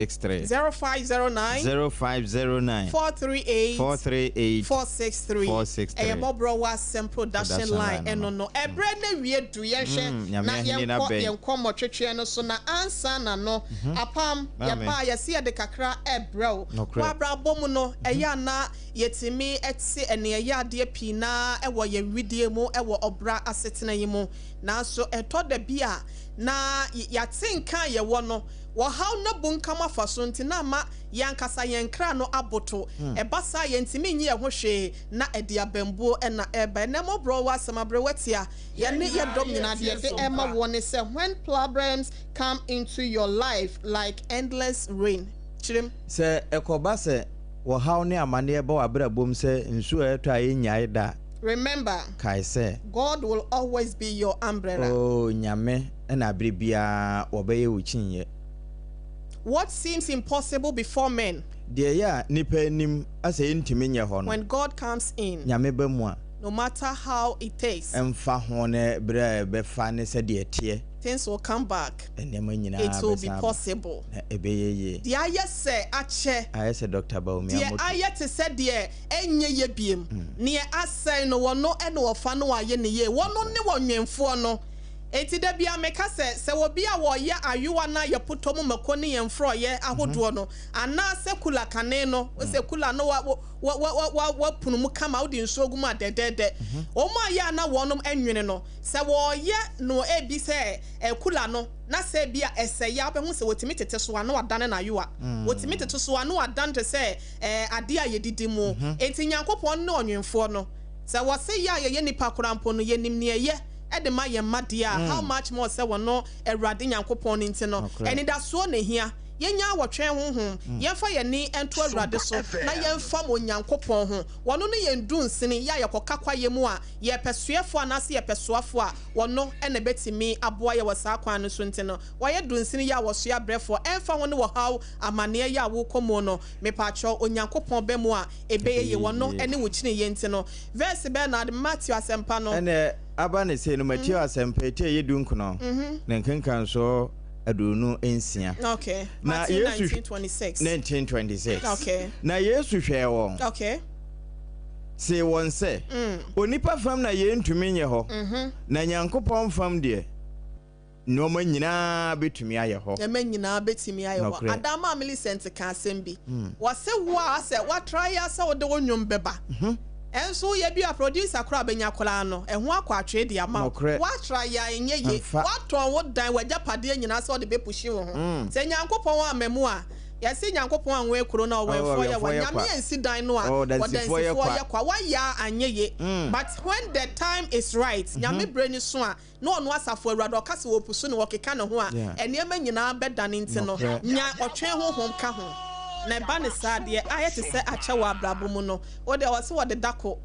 63. 0509. 0509. 438. 438. 463. 463. Ɛyɛ Mmɔborɔ Wɔ Asɛm Production Line ɛno no. Ɛberɛ no awie du, yɛnhwɛ Nyame na ahenni no yɛnkɔ abɛn. yɛn nkɔmmɔtwetweɛ no so. Na ansa na no, apam, Maame. yɛba a, yɛse yɛde kakra ɛrebrɛ wo. Nokorɛ. Wɔ abrabɔ mu no, ɛyɛ a na yɛtumi te ɛne ɛyɛ adeɛ pii no ara wɔ yɛn wedeɛ mu wɔ ɔbra asetena yi mu. Nanso ɛtɔ da bi a na yɛate nka a yɛwɔ no, Ɔhaw no abunkam afa so nti na ama yɛn ankasa yɛn kra no aboto. Ɛba saa a, yɛntumi nyɛ yɛn ho hwee na ɛde abambuo na ɛreba. Ɛnnɛ mmɔborɔ wɔ asɛm aberewa tia yɛne yɛn dɔm nyinaa. Deɛ yɛde rema woɔ ne sɛ, When problems come into your life like endless rain. Kyerɛ mu. Sɛ ɛkɔba sɛ ɔhaw ne amaneɛ ba w'abrabɔ mu sɛ nsuo a ɛtɔ a ɛnnyae da a, Remember, kae sɛ. God will always be your umbrella. Oh, Nyame na bere biara wɔbɛyɛ wo kyiniiɛ. What seems impossible before men. Deɛ ɛyɛ a nnipa anim asɛ ɛntumi nyɛ hɔ no. When God comes in. Nyame ba mu a. No matter how it takes. Ɛmfa ho ne berɛ a ɛbɛfa ne sɛdeɛ ɛteɛ. Things will come back. Nneɛma nyinaa It will be bɛsan aba. possible. Na ɛbɛyɛ yie. Deɛ ayɛ sɛ akyɛ. Ayɛ sɛ Doctor Bawumia Deɛ moto. ayɛ te sɛ deɛ ɛnyɛ yie biem. Neɛ asɛe no, wɔno na wɔfa no ayɛ no yie. Wɔno ne wɔnwemfoɔ no. Enti da biara meka sɛ, sɛ obi a wɔyɛ ayowa no ayɛ potɔ mu mako ne yɛn mforɔeɛ ahodoɔ no, anaasɛ kula kane no, wosɛ kula no wa, wa, wa, wa, wapono mu kama, wode nsuo gu mu a dɛdɛɛdɛ. Wɔn a yɛ a na wɔnom nwene no, sɛ wɔreyɛ no ebi sɛ kula no, na sɛ ebi a ɛsɛe a, wobɛhu sɛ wɔtumi tete so a na wɔadane no ayowa. Wɔtumi tete so a na wɔadane te sɛ adeɛ a yɛdidi mu. Enti Nyankopɔn ne ɔnwemfoɔ no. Sɛ wɔse yɛ a yɛyɛ nnipa koraa mpo no, yɛnim nea ɛyɛ de ma yɛn mma deɛ a, how much more sɛ wɔno Awurade Nyankopɔn no nti no, anidasoɔ na ɛhia. Yɛnya awɔtwɛn honhom, yɛmfa yɛn ani nto Awurade so na yɛmfam Onyankopɔn ho. Wɔno ne yɛn dunsini, yɛ a yɛkɔka kwaeɛ mu a, yɛpɛ soɛfoɔ anaase yɛpɛ soafoɔ a, wɔno na ɛbɛtumi aboa yɛ wɔ saa kwan no so nti no, wɔayɛ dunsini yɛ a wɔsoɛ abrɛfoɔ, ɛmfa ho ne wɔhaw, amaneɛ yɛ a wokɔ mu no, mepaakyɛw, Onyankopɔn bɛ mu a, Ɛbɛyɛ yie, wɔno ne wo kyiniiɛ nti no. Verse bɛn na ade Matthew asɛmpa no. Ɛnna aba no sei no, Mateo asɛmpa eti a ɛyɛ dunkono, ne nkenkansoɔ 26. Okay. Na Matthew Yesu 19:26. 19:26. Okay. Na Yesu hwɛɛ wɔn. Okay. See wɔn sɛ, Onipa fam na yei ntumi nyɛ hɔ, na Nyankopɔn fam deɛ, Nneɛma nyinaa bɛtumi ayɛ hɔ. Nneɛma nyinaa bɛtumi ayɛ hɔ. Nokorɛ. Adammaa Millicent kaa asɛm bi. Ɔse wo a sɛ woatra yi ara sɛ wode wo nnwom bɛba. Ɛnso woyɛ bi a producer koraa a bɛnya koraa no, ɛho akɔ atwee de ama wo. Nokorɛ. Woatra yi ara ɛnyɛ yie. Ɛmfa. Woatɔn wo dan, w'agyapadeɛ nyinaa sɛ wode bɛpushi wo ho. Sɛ Nyankopɔn amma mu a, yɛse Nyankopɔn anwɛn kuro no a, ɔwɛnfoɔ yɛ kwa. Ɔwɛnfoɔ yɛ kwa. Nyame ansi dan no a, Ɔdansifoɔ yɛ ɔdansifoɔ kwa. yɛ kwa. Woayɛ a anyɛ yie. But when the time is right, Nyame berɛ no so a, na ɔno Asafo Awurade, ɔka sɛ wɔpu so na wɔkeka ne ho a, nneɛma nyinaa bɛdane nti no, nya ɔtwɛn honhom ka ho. Na ɛba no saa a, deɛ ayɛ te sɛ akyɛ wɔ abrabɔ mu no, wo deɛ ɔse wɔde dako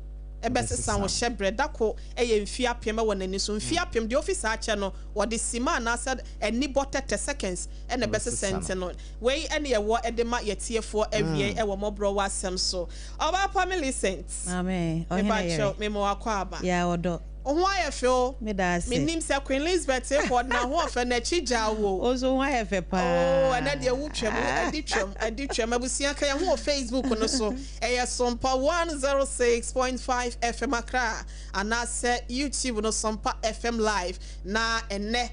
bɛsesa wo hyɛberɛ. Dako yɛ mfeɛ apem wɔ n'ani so. Mfeɛ apem, deɛ ofi saa kyɛ no, wɔde sima anaasɛ anibɔ tɛtɛ, seconds, na ɛbɛsesa nti no, wei ne yɛwɔ de ma yɛtiefoɔ awiei wɔ mmɔborɔwa asɛm so. Ɔbaa pa Millicent, Maame, ɔhene mepakyɛw, yere. mema wo akwaaba. Yaa ɔdɔ. Wo ho ayɛ fɛ o. Meda ase. Menim sɛ Queen Lizbeth kɔ ɔde n'ahoɔfɛ no akyi gyaa wo o. Wo nso wo ho ayɛ fɛ paa. Oh, ɛnɛ deɛ wo twam, wo adi twam, adi twam. Abusua ka yɛn ho wɔ Facebook no so. Ɛyɛ Sompa 106.5 FM Accra anaasɛ YouTube no Sompa FM Live. Na ɛnɛ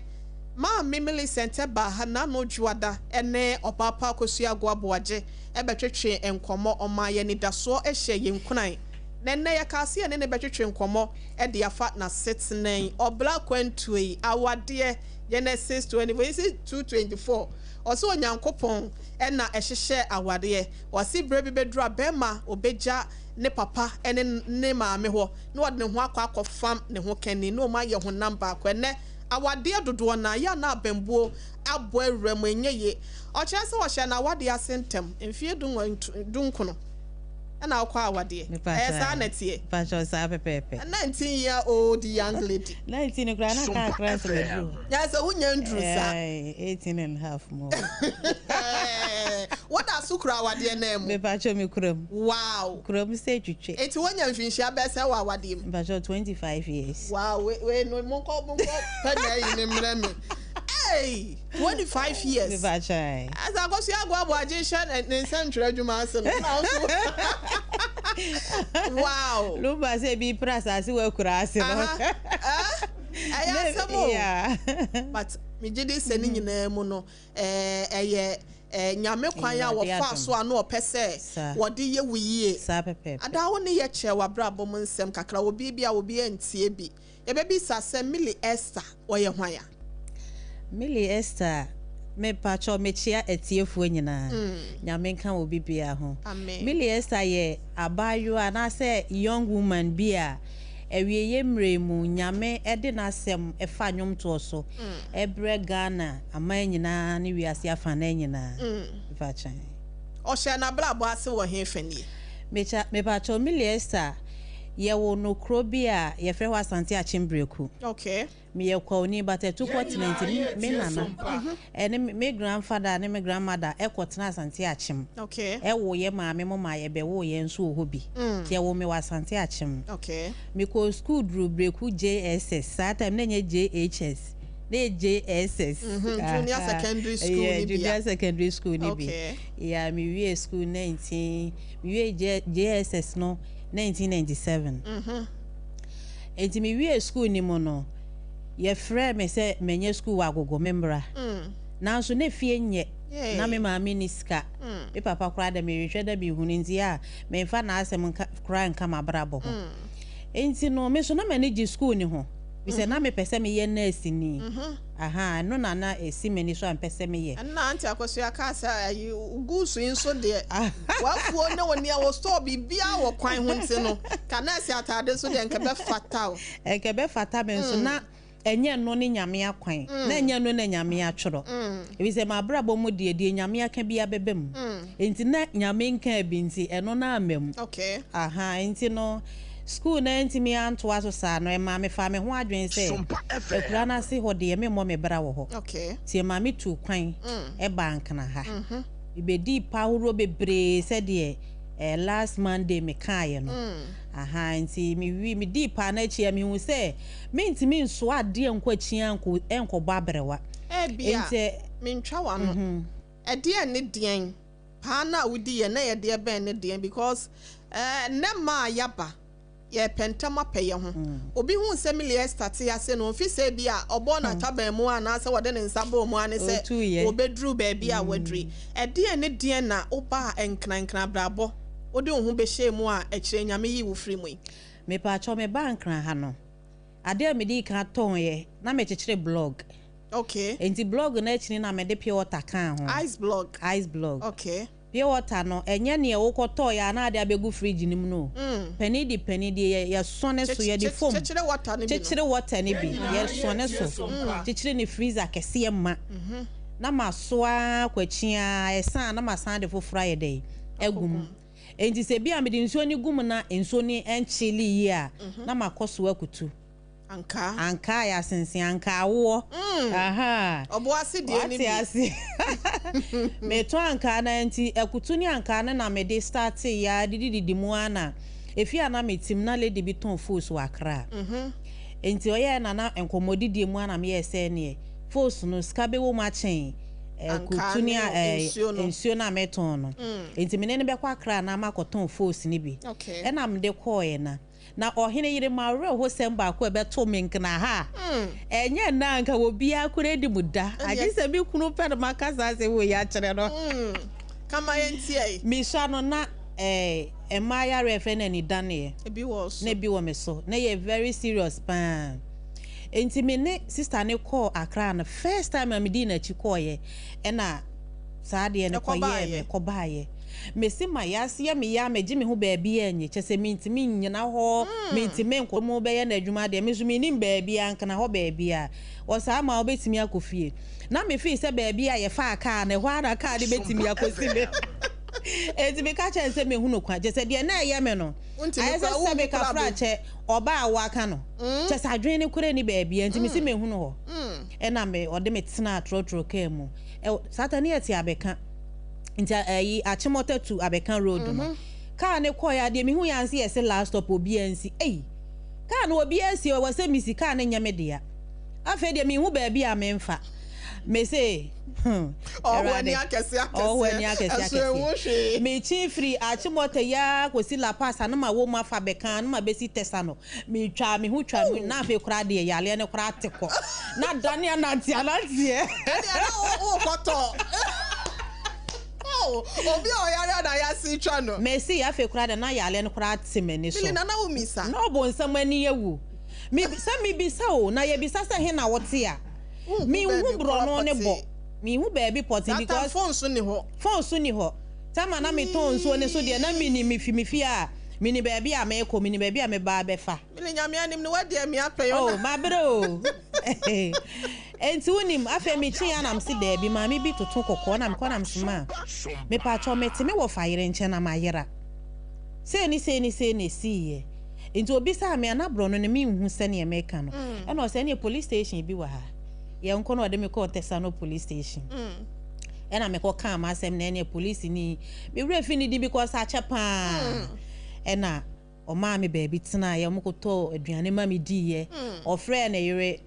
Maame Millicent baa ha n'ano dwoada ne Ɔbaapa Akosua Agoa Boagye bɛtwetwee nkɔmmɔ. Ɔmaa yɛn anidasoɔ hyɛɛ yɛn nkuran. Na ɛnnɛ yɛkaa sɛ yɛne no bɛtwetwe nkɔmmɔ de afa n'asetena yi, ɔbra akwantuo yi, awadeɛ, Genesis 24, yi si 2:24, ɔse Onyankopɔn na ɛhyehyɛɛ awadeɛ, ɔse berɛ bi bɛduru a bɛrima ɔbɛgya ne papa ne ne maame hɔ na ɔde ne ho akɔ akɔfam ne ho kani na wɔn ayɛ honam baako. Ɛnnɛ awadeɛ dodoɔ no ara yɛ a na abambuo abɔ awura mu, ɛnyɛ yie. Ɔkyerɛ sɛ ɔhyɛɛ n'awadeɛ ase ntɛm, mfeɛ dunkono. Ɛna wokɔ awadeɛ. Ɛyɛ saa na ɛteɛ. Mpakyɛw saa pɛpɛɛpɛ. 19 year old young lady. 19 no koraa na kaa koraa sɛ maduru hɔ. Yɛ sɛ wonya nduru saa. 18 and half mu. Woda so kura awadeɛ naa mu. Mepakyɛw me kura mu. Wow. Kura mu sɛ twitwe. Eti wonya mfinhyia bɛyɛ sɛ wɔ awadeɛ mu. Mpakyɛw 25 years. Wow, wei no monkɔ monkɔ pɛ na ayi ne mmerɛ me. Hey! 25 years. Mepakyɛw. Asa Akosua Agoa Aboagye hyɛ ne nsɛntwerɛ adwuma ase no na nso. Wow. Lumba sɛ ebi pra asase wɔ akura ase no. Ɛyɛ asɛm o. But megye di sɛ ne nyinaa mu no ɛyɛ Nyame kwan a wɔfaa so a na ɔpɛ sɛ wɔde yɛ wo yie. Adaa wo ne yɛ kyɛɛ w'abrabɔ mu nsɛm kakra wɔ biribi a obi antie bi. Yɛbɛbisa sɛ Millie Esther ɔyɛ hwan a? Millie Esther, Me pakyɛw mekyea atiefoɔ nyinaa. Nyame nka obi biara ho. Millie Esther yɛ abaayewa anaasɛ young woman bi a awieɛ mmerɛ mu Nyame de n'asɛm fa nnwomtoɔ so brɛ Ghana aman nyinaa ne wiase afanan nyinaa. Mepakyɛw. Ɔhyɛɛ n'abrabɔ ase wɔ he fa nie? Mepakyɛw, Millie Esther, yɛwoo no kuro bi a yɛfrɛ hɔ Asante Akyem Breku. Okay. Meyɛ Kwauni but atukɔ tena nti me nana ɛne me grandfather ne me grandmother ɛkɔ tena Asante Akyem. Okay. Ɛwoo yɛ maame mo ma yɛbɛwoo yɛn nso wɔ hɔ bi. Nti yɛwoo me wɔ Asante Akyem. Okay. Mekɔɔ school duru Breku JSS, saa time na ɛnyɛ JHS, na ɛyɛ JSS. Junior secondary school Yeah, ni bi a. junior secondary school ni bi. Okay. Yeah, mewie school 19, mewie JSS no 1997. Enti mewiee sukuu no mu no, wɔfrɛɛ me sɛ menyɛ sukuu wɔ Agogo, memmra. Nanso na fie nyɛ, na me maame nni sika. Me papa koraa deɛ, mehwehwɛ dɛ mehu no nti a, memfa n'asɛm nka koraa nka m'abrabɔ ho. Enti no, me nso na m'ani gye sukuu no ho, efisɛ na mepɛ sɛ meyɛ nɛɛseni. Ahaa, ɛno na na ɛsi m'ani so a mepɛ sɛ meyɛ. Ɛnna Auntie Akosua kaa sɛ, Ayi, wo goose yi nso deɛ, w'afuo ne wo nea wo store biribiara wɔ kwan ho nti no, ka nɛɛse ataade nso deɛ nka ɛbɛfata wo. Nka ɛbɛfata me nso. Na ɛnyɛ ɛno ne Nyame akwan. Na ɛnyɛ ɛno na Nyame atwerɛ. Ɛfiri sɛ m'abrabɔ mu deɛ, deɛ Nyame aka biara bɛba mu. Enti na Nyame nkaa bi nti, ɛno no amma mu. Okay. Ahaa, enti no, sukuu no antumi antoa so saa no, ɛmaa mefaa me ho adwene sɛ, akuraa no ase hɔ deɛ, memmɔ me bra wɔ hɔ. Enti ɛmaa metuu kwan baa Nkran ha. Mebɛdii pɛ ahoroɔ bebree sɛdeɛ eh, last Monday mekaeɛ no. Ahaa, enti mewie, medii paa no akyi a, mehuu sɛ mentumi nsoa adeɛ nkɔ akyi ankɔ, nkɔbɔ aberewa. Ebia, Enti, mentwa w'ano. Ɛdeɛn ne deɛn? Paa no a wodi yɛ na ɛyɛ deɛ bɛn ne deɛn because eh nnɛ mmaa a yaba yɛpɛ ntɛm apɛ yɛ ho. Obi hu sɛ Millie Esther te ase no ɔmfi sɛ bi a ɔbɔɔ no ataban mu anaasɛ wɔde ne nsa bɔɔ mu ara ne sɛ ɔbɛduru baabi a waduru yi. Ɛdeɛn ne deɛn na wobaa nkrankran abrabɔ wode wo ho bɛhyɛɛ mu a akyire Nyame yii wo firi mu yi? Mepaakyɛw mebaa nkran ha no Adeɛ a medii kan tɔnn yɛ, na mekyekyere blog. Okay. Enti blog no akyi no na mede pure water kaa ho. Ice blog. Ice blog. Okay. Pure water no, ɛnyɛ neɛ wokɔtɔɔeɛ a na ade abɛgu fridge no mu no o. Panin de panin deɛ, yɛ, yɛsɔne so, yɛde foam. Kyekyere water no bi no. Kyekyere water no bi, yɛsɔne so. Kyekyere no freezer kɛseɛ ma. Na masoa ara kɔ akyi ara, ɛsa a na masan de foforɔ ayɛ dɛn? Agu mu. Enti sɛ ebia mede nsuo no gu mu na nsuo no nkyele yie a, na makɔ so akutu. Ankaa. Ankaa yɛ asensen, ankaa awoɔ. Ahaa. Ɔboase deɛ no bi. Wate ase. Metɔn ankaa no ara nti, akutu ne ankaa no na mede starteeɛ ara didididi mu ara na efie a na mete mu na lady bi tɔn foosu wɔ Accra. Enti ɔyɛɛ na na nkɔmmɔdidie mu ara na meyɛɛ sɛ ɛneɛ foosu no sika bɛwɔ mu akyɛn Ankaa akutu ne ne nsuo no. nsuo no a metɔn no. Enti me ne no bɛkɔ Accra na makɔtɔn fos no bi. Ɛna mede kɔeɛ na, na ɔhene yere m'awerɛhosɛm baako a ɛbɛto me nkena ha a, ɛnyɛ nnɛ a anka obiara koraa nni mu da, agye sɛ me kunu pɛ na maka saa asɛm wei akyerɛ no. Ka ma yɛntie. Mesua no na eh, mmaa yareɛ a yɛfrɛ no anidaneɛ. Ebi wɔ wo so. Na ebi wɔ me so. Na ɛyɛ very serious paa. Enti me ne sister no kɔɔ Accra no, first time a medii n'akyi kɔeɛ, ɛna. Saa adeɛ no kɔyɛɛ me, kɔbaeɛ. Mese ma yase yɛ me ya, megye me ho baabi a nye, kyerɛ sɛ mentumi nnyina hɔ, mentumi nkɔ mu bɛyɛ no adwuma deɛ, me nso mennim baabi a, nkena hɔ baabi a. Ɔsaa ma wobɛtumi akɔ fie. Na me feel sɛ baabi a yɛfaa kaa no, ɛhɔ ara na kaa no bɛtumi akɔsi me. Enti meka kyerɛɛ no sɛ mehunu kwan, kyerɛ sɛ deɛ na ɛyɛ me no, ayɛ sɛ sɛ mekafra kyɛ ɔbaa a wɔaka no, kyerɛ sɛ adwene no koraa nni baabi a, enti mese mehunu hɔ. Ɛna me, ɔde me tenaa trɔtrɔ kaa mu. Ɛwɔ saa ta ne yɛ te abɛka nti ɛyi akyemɔta tu abɛka road no mhm. Kaa ne kɔɔ yɛ adeɛ mehu yɛ ansi yɛ se last stop obi ansi ei kaa no obi asi ɛwɔ sɛ misi kaa no nyɛ me dea. Afei deɛ mehu baabi a memfa. Mese, hmm, Ɔwɔ ani akɛseɛ akɛseɛ. Ɔwɔ ani akɛseɛ Ɛso ɛho akɛseɛ. hwee. Mekyin firi Achimota yi ara kɔsi La Paz a na mawɔ mu afa bɛka na mabɛsi Tesa no. Metwaa me ho twaa me na afei koraa deɛ yareɛ no koraa te kɔ. Na dane anante ananteɛ. Ɛdeɛ na wo wokɔtɔ. Oh, obi a ɔyare a na yɛase twa no. Mese afei koraa deɛ na yareɛ no koraa te m'ani so. Billy, Nana wo misa. Na ɔbonsam ani awu. Me, sɛ mebisa o, na yɛbisa sɛ he na wote a, Wonhu menhu baabi korɔ borɔno ne bɔ. pɔtee. Menhu baabi pɔtee That time because phone so nni hɔ. phone so nni hɔ. Time a na metɔn nsuo no nso deɛ na menim, mefi me fie a, menim baabi a merekɔ, menim baabi a meba abɛfa. Billy, Nyame anim no woadi amia pɛn o Oh, na. mabrɛ o. Enti wonim, afei mekyeeɛ a na mese daabi, maame bi toto kɔkɔɔ na mekɔ na mese ma, mepaakyɛw mete me wɔfa yere nkyɛn na mayera. Sei ne sei ne sei na ɛsiiɛ. Nti obisaa me a na borɔno no menhu sɛdeɛ meka no. Ɛna ɔsɛ ɛneɛ police station bi wɔ ha. Yɛnkɔ na ɔde me kɔɔ Tesano police station. Ɛna mekɔ kaa m'asɛm na ɛneɛ police ni me werɛ fi ne din because akyɛ paa. Ɛna ɔmaa me baabi tenaeɛ, ɔmo kɔtɔɔ aduane ma me diiɛ. Ɔfrɛɛ ne yere.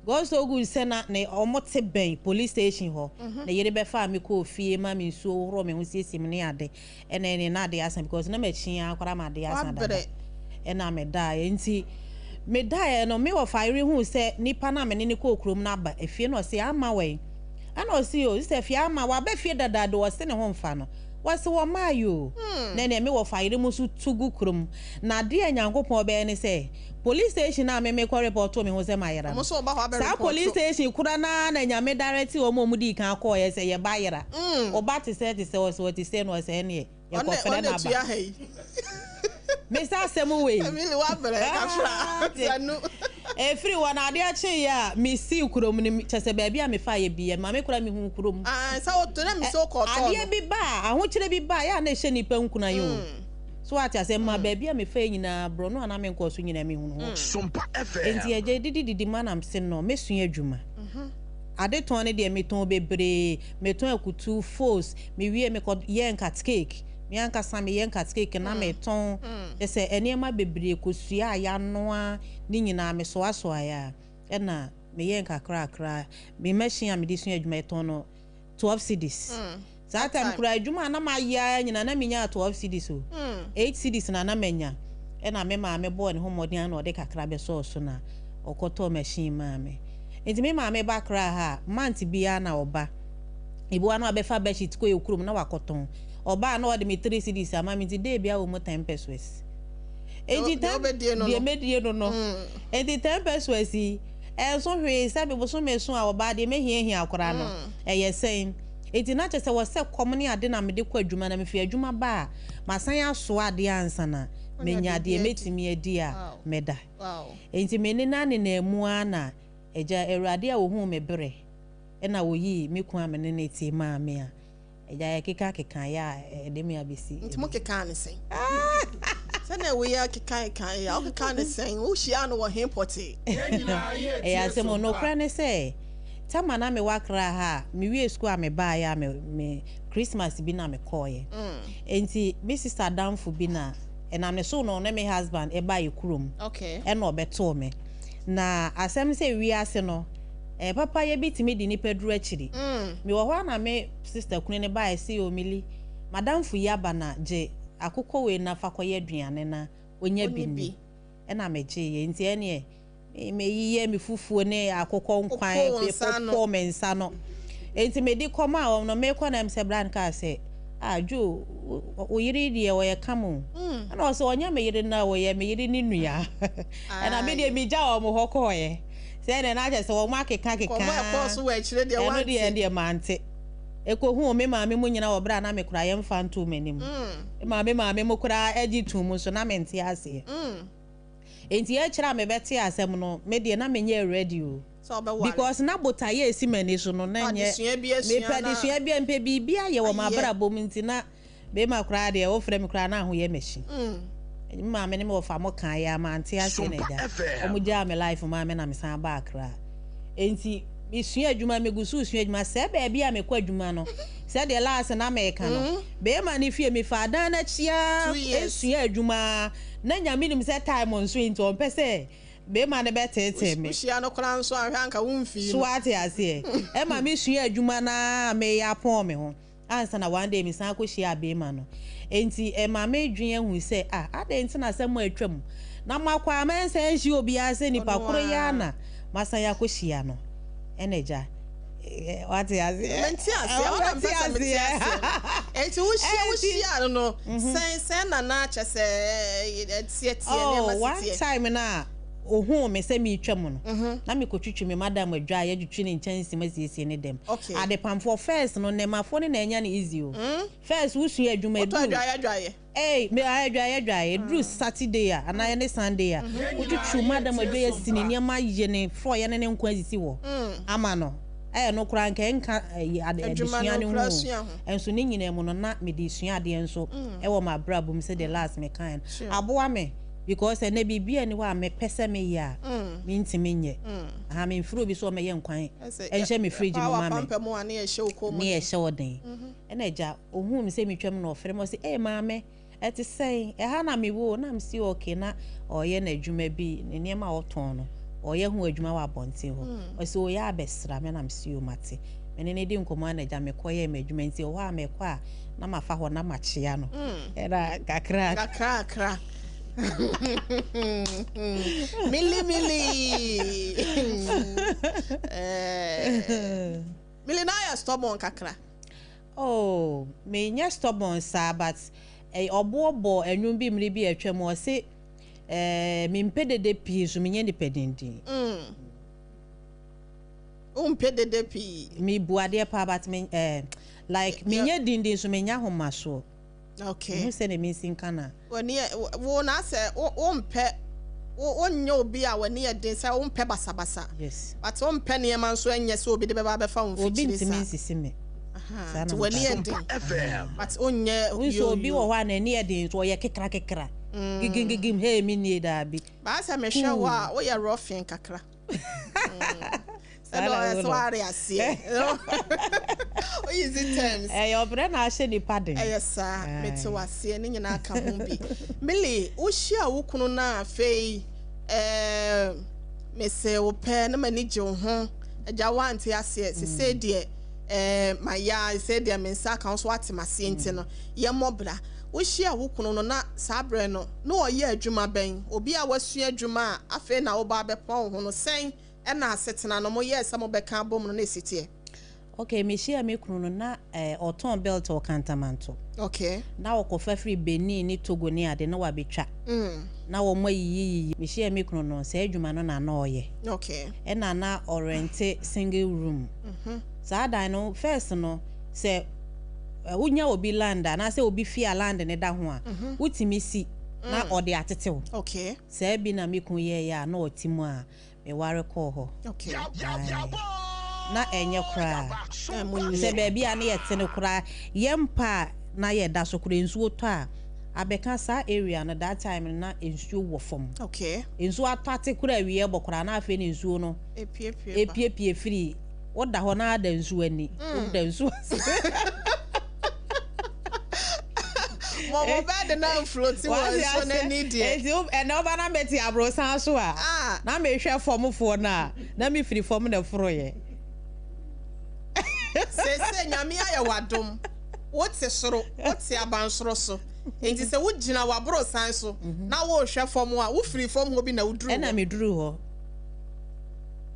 God so good sɛ na ne ɔmo te bɛn police station hɔ. Ne yere bɛfaa me kɔɔ fie ma me nsuo hohoro me ho siesie me ne ade. Ɛna ɛne na ade asa because na makyi ara koraa ma ade asa dada. Wabrɛ. Ɛna medaeɛ nti medaeɛ no me wɔfa yere huu sɛ nipa no a me ne no kɔɔ kurom no aba efie na ɔse ama wɛn? Ɛna ɔse o sɛ fie ama waba fie dadaada o ɔse ne ho mfa no. Wɔse wɔmmaeɛ o. Na ɛneɛ me wɔfa yere mu nso tu gu kurom. Na adeɛ a Nyankopɔn bɛyɛ ne sɛ Police station a me me kɔ report me ho sɛ mayera no, saa police station kora no ara na Nyame direct wɔn a wɔn dii kan kɔɔeɛ sɛ yɛ ba yera. Wo ba te sɛ te sɛ ɔsɛ ɔte sei na ɔsɛ ɛneɛ yɛ kɔ frɛ no aba. Me sɛ asɛm wei. Ɛfiri hɔ no adeɛ kyeeɛ a me sii kurom no kyɛ sɛ baabi a me fa yɛ bi yɛ maame kora me hu kurom. Adeɛ bi ba a ahokyerɛ bi ba a yɛ a na ɛhyɛ nipa nkuran o. So wate aseɛ? Ma baabi a mefaeɛ nyinaa, borɔno a na menkɔɔ so nyinaa mehunu hɔ. Enti agya didi didi mu a na mese no, mɛsua adwuma. Ade tɔn no deɛ metɔn bebree. Metɔn akutu, fos, mewie mekɔ yɛ nkat cake. Me ankasa meyɛ nkat cake na metɔn. Kyerɛ sɛ nneɛma bebree, kosua a yɛanoa ne nyinaa mesoasoaeɛ a ɛna meyɛɛ nkakrakra. Me machine a mede sua adwuma yɛtɔn no 12 cedis. Saa time koraa adwuma a na mayɛ ara nyinaa na menyaa 12 cedis o. 8 cedis na na manya. Ɛna me maame bɔɔ ne ho mmɔden ara na ɔde kakra bɛsɔɔ so na ɔkɔtɔɔ machine maa me. Nti me maame ba koraa ha a, month biara na ɔba. Ebi wɔ hɔ a na wabɛfa bedsheet kɔ yɛ kurom na wakɔtɔn. Ɔba a na ɔde me 3 cedis ama me nti day biara wɔ mu 10 pesewas. Nti Deɛ wobɛdie no no. Deɛ mɛdie no no. Nti 10 pesewas yi, ɛnso hwee sɛ me bosome so a ɔbaa deɛ mɛhiahia koraa no, ɛyɛ sɛn? Enti na kyerɛ sɛ wɔ sɛ kɔm ne ade na mede kɔ adwuma na mefiri adwuma ba a, masan asoa adeɛ ansa na manya deɛ mɛtumi adi a mɛda. Enti me ne no anenam mu ara na Agya Awurade a ɔhuu me berɛ na ɔyii me kunu a me ne no te maa me a Agya yɛkeka kekaeɛ a ɛde me abɛsi. Nti mo kekaa no sɛn? Sɛnea wei akeka kekaeɛ a wokekaa no sɛn? Wohyiaa no wɔ he pɔtee? Ɛyɛ asɛm o. Nokorɛ ne sɛ Tama na mewɔ Accra ha a, mewiee sukuu a mebaeɛ a me me Christmas bi na mekɔeɛ. Enti me sister adamfo bi na ɛnam ne so na ɔne me husband baeɛ kurom ɛna ɔbɛtoo me. Na asɛm sɛ wiase no, eh, papayɛ bi tumi de nipa duru akyiri. Mewɔ hɔ a na me sister kunu no baeɛ se, o Milly, m'adamfo yi aba na gye akokɔ wei na fa kɔyɛ aduane na ɔnya bi nni. Ɛna megyeeɛ. Nti ɛneɛ Me meyeyɛ me fufuo ne akokɔ nkwan mepopoo me nsa no nti mede kɔmaa wɔn no mekɔ na sɛ bra no kaa sɛ ah Joe wo yere yi deɛ ɔyɛ kama o mm. Ɛna ɔsɛ ɔnyɛ me yere na ɔyɛ me yere ne nua ɛna me deɛ megya wɔn hɔ kɔɔɛ sɛ ɛna na kyerɛ sɛ wɔn akeka keka ɛno deɛ ɛdeɛ mante ɛkɔhuu me maame mu nyina wɔ berɛ a na mekora yɛmfa ntoo m'anim mm. Maame maame mu koraa agye tum nso na mente aseɛ mm. Enti akyire a mebɛtee asɛm no, me deɛ na menyɛɛ ready o. Because na botaeɛ a ɛsi m'ani so no na nyɛ, mepɛ adesua bi a, mepɛ biribi ayɛ wɔ m'abrabɔ mu nti na bɛrima koraa deɛ wofrɛ me koraa na ahoyɛ m'akyi. Me maame ne me wɔfa mo kaeɛ a mante aseɛ na agya wɔn gyaa me life maa me na mesan baa Accra. Enti mesua adwuma, megu so resua adwuma. Sɛ baabi a mekɔ adwuma no, sɛdeɛ last na meka no, bɛrima no fie mefaa dan no akyi ara sua adwuma ara. Na Nyame nim sɛ time nso nti ɔmpɛ sɛ Bɛrima no bɛteetee me. Wohyia no koraa nso anhwɛ anka womfii So no. wate aseɛ? Ɛma mesua adwuma no ara a meyɛ apɔn me ho ansa na one day mesan akɔhyia bɛrima no. Enti ɛma medwen ahu sɛ, ah, adɛn nti na asɛm a atwam na makɔ a mansan nhyia obiara sɛ nipa Ɔno koro yi ara ara. na masan akɔhyia no. Ɛna agya, wate aseɛ? Mente aseɛ, ɛhɔ na Wobɛte mpɛ sɛ mete aseɛ. aseɛ no. Enti wohyia Enti wohyia no no, sɛn sɛn na na kyɛ sɛ ɛteɛteɛ Oh, nneɛma one si teɛ? time na ohuu me sɛ meretwa mu no, na mekɔtwitwi me madam adwa a yɛatwitwi ne nkyɛnse mu asiesie ne dɛm. Adepamfoɔ, first no, nnɛmafoɔ no na anya no easy o. First wosua adwuma Wotɔ eduru adwaeɛ adwaeɛ. Ei, me ayɛ adwaeɛ adwaeɛ. Eduru Saturday a, anaa ɛne Sunday a, wotwitwi madam adwa asi ne nneɛma ayɛ ne frɔeɛ ne ne nkwa asisi hɔ ama no. Ɛyɛ no koraa nka ɛnka ɛyi ade Adwuma adesua no no koraa ho o. sua ho. Nso ne nyinaa mu no na mede sua adeɛ nso ɛwɔ m'abrabɔ mu sɛdeɛ last mekaeɛ no. Aboa me because ɛnnɛ biribiara nni hɔ a mepɛ sɛ meyɛ a mentumi nyɛ. Aha memfrɛ obi sɛ ɔmmɛyɛ nkwan Ɛsɛ nhyɛ me fridge yɛpa mu ma me w'apampam a ne yɛhyɛ wo kɔn mu ne den. yɛhyɛ wo den. Ɛna agya ohuu me sɛ metwam na ɔfrɛ me ɔse ee maame ɛte sɛn ɛha na mewɔ o na mese okay na ɔyɛ n'adwuma bi ne nneɛma a ɔtɔn no ɔyɛ ho adwuma wɔ abɔnten hɔ ɔse ɔyɛ abɛsra me na mese o mate me ne no di nkɔmmɔ a na agya mekɔyɛɛ m'adwuma nti ɛhɔ a mekɔ a na mafa hɔ na makyea no ɛna kakra kakrakra mili mili eh, mili na ayɛ stubborn kakra. Oh, menyɛ stubborn saa but eh, ɔboɔ bɔ ɛnwom bi mmere bi a atwa mu ɔse eh, mempɛ dede pii nso menyɛ nipa dindin. Wompɛ dede pii. Mebu adeɛ paa but me eh, like menyɛ dindin nso menyɛ ahomasoɔ. Mehu sɛ na mensi nka no a. W'ani yɛ wo na sɛ wompɛ wonyɛ obi a w'ani yɛ den sɛ wompɛ basabasa. Yes. But wompɛ nneɛma nso ɛnyɛ sɛ obi de bɛba abɛfa wo Obi mfikyiri ntumi saa. nsisi me. Saa Nti na w'ani mepɛ. yɛ den. But wonyɛ Wohu sɛ obi wɔ yo-yo. hɔ a n'ani yɛ den nso ɔyɛ kekra kekra. Gigim gigim hey me nie daabi. Baa sɛ mehwɛ wo a woyɛ roughen kakra. Saa na Ɛdɔ wo ɛsɛ no. ware aseɛ. Easy terms. Ɛyɛ ɔbrɛ na ahyɛ nipa den. Ɛyɛ saa, mete waseɛ ne nyinaa ka ho bi. Milly, wohyia wo kunu no a afei ɛɛ mese wo pɛ na m'ani gye wo ho. Agya woante aseɛ sesei deɛ ɛɛ mayɛ a sesei deɛ me nsa aka wo so woate m'aseɛ nti no yɛmmɔ bra. Wohyia wo kunu no na saa berɛ no na ɔyɛ adwuma bɛn? Obi a wasua adwuma a afei na woba abɛpɔn wo ho no sɛn ɛna asetena no moyɛɛ sɛ mobɛka abom no na ɛsi teɛ? Okay, mehyia me kunu no na eh, ɔtɔn belt wɔ Kantamanto. Na ɔkɔfa firi Benin ne Togo ne ade na wabɛtwa. Na wɔn ayiyiyiyi. Mehyia me kunu no, saa adwuma no na na ɔyɛ. Ɛna na ɔrente single room. Saa dan no, first no, sɛ wonya obi land anaasɛ obi fie a land ne da ho a, wotumi si na ɔde atetew. Saa bi na me kunu yɛeɛ a na ɔte mu a meware kɔɔ hɔ. Ae. Na ɛnyɛ koraa. Sɛ baabi a na yɛte no koraa, yɛn mpa a na yɛda so koraa nsuo tɔ a, abɛka saa area no that time no na nsuo wɔ fam. Nsuo atɔ ate koraa awia bɔ koraa na afei na nsuo no epiepie firi woda hɔ na ada nsuo ani, woda nsuo ase. Mo bed na float wɔ nsuo n'ani deɛ. Eti ɛnna ɔba na mete aborosan so a, na mehwɛ famfoɔ no a, na mefiri fam na ɛforoeɛ. Seesei Nyame ayɛ w'adom, wote soro, wote abansoro so. Nti sɛ wogyina w'aborosan so na worehwɛ fam a, wofiri fam hɔ bi na woduru hɔ. Ɛna meduru hɔ.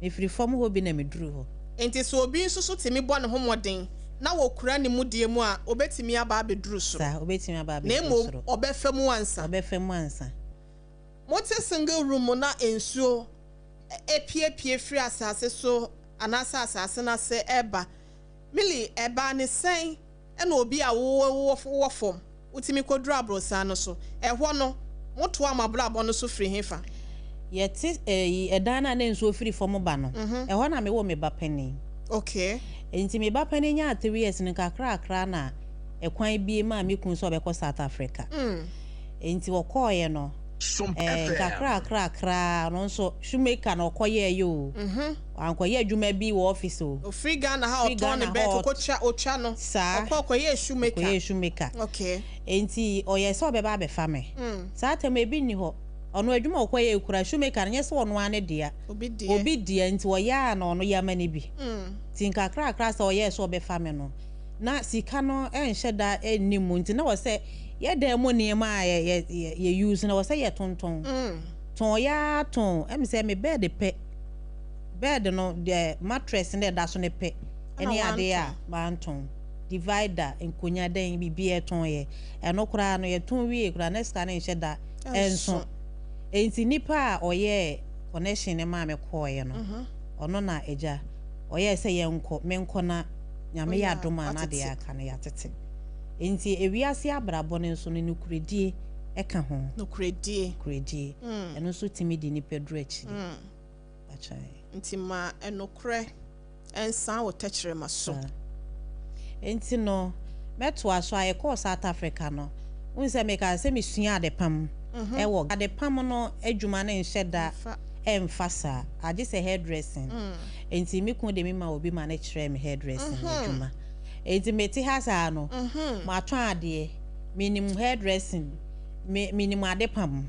Mefiri fam hɔ bi na meduru hɔ. Nti sɛ obi nso so tumi bɔ ne ho mmɔden na wɔkura ne mudie mu a, obetumi aba abɛduru soro. Saa, obetumi aba Na abɛduru mmom soro. ɔbɛfa mu ansa. Ɔbɛfa mu ansa. Mote single room mu na nsuo epiepie firi asase so anaasɛ asase no ase ɛba. Milly, ɛbaa ne sɛn ɛna obi a wowɔ wowɔ fam wotumi kɔduru aborosan no so? Ɛhɔ no, motoa mo abrabɔ no so firi hefa? Yɛte ɛyi ɛdan no a na nsuo firi fam ba no, ɛhɔ na mewɔ me ba panin. Nti me ba panin nyaa 3 years no nkakrakra na ɛkwan bie maa me kunu sɛ ɔbɛkɔ South Africa. Nti ɔkɔɔeɛ no, nkakrakrakra no nso shoemaker na ɔkɔyɛɛyɛ o. Wankɔyɛ adwuma bi wɔ office o. Ofiri Ghana ha Firi ɔtɔn ne Ghana belt hɔ ɔkɔtwa otwa no saa ɔkɔ ɔkɔyɛɛ shoemaker. Ɔkɔyɛɛ shoemaker. Nti ɔyɛ sɛ ɔbɛba abɛfa me. Saa tam ebi nni hɔ. Ɔno adwuma a ɔkɔyɛe koraa, shoemaker no, nyɛ sɛ ɔno ara ne dea. Obi deɛ. Obi dea nti ɔyɛ a na ɔno yɛ ama no bi. Nti nkakrakra sɛ ɔyɛɛ sɛ ɔbɛfa me no, na sika no nhyɛ da nni mu nti na ɛwɔ sɛ yɛ dan mu nneɛma a yɛ yɛ yɛ use no ɛwɔ sɛ yɛtontɔn. Tɔn yɛ ara tɔn, ɛm sɛ me bed pɛ, bed no deɛ mattress no a ɛda so no pɛ Ɛna ɛne adeɛ a wantɔn. mantɔn. Divider, nkonnwa dɛn, biribiara yɛtɔn yɛ. Ɛno koraa no, yɛtɔn wiei koraa na sika no nhyɛ da nso. Ɛnso. Enti nipa a ɔyɛɛ connection no maa me kɔeɛ no, ɔno na agya ɔyɛɛ sɛ yɛnkɔ, menkɔ na Nyame yɛ Woyɛ a adom a na deɛ watete. aka no yɛatete. Enti ewiase abrabɔ no nso no, nokorɛdie ka ho. Nokorɛdie. Nokorɛdie. Ɛno nso tumi de nipa duru akyiri. Akyɛn. Nti ma nokorɛ nsan wo tɛkyerɛma so. Saa. Enti no, mɛtoa so a, yɛkɔɔ South Africa no, wohu sɛ mekaa sɛ mesua adepam wɔ. Adepam no adwuma no nhyɛ da mfa saa, agye sɛ hairdressing. Enti me kunu de me maa obi ma no kyerɛɛ me hairdressing adwuma. Enti mete ha saa no, matɔn adeɛ, menim hairdressing, me, menim adepam,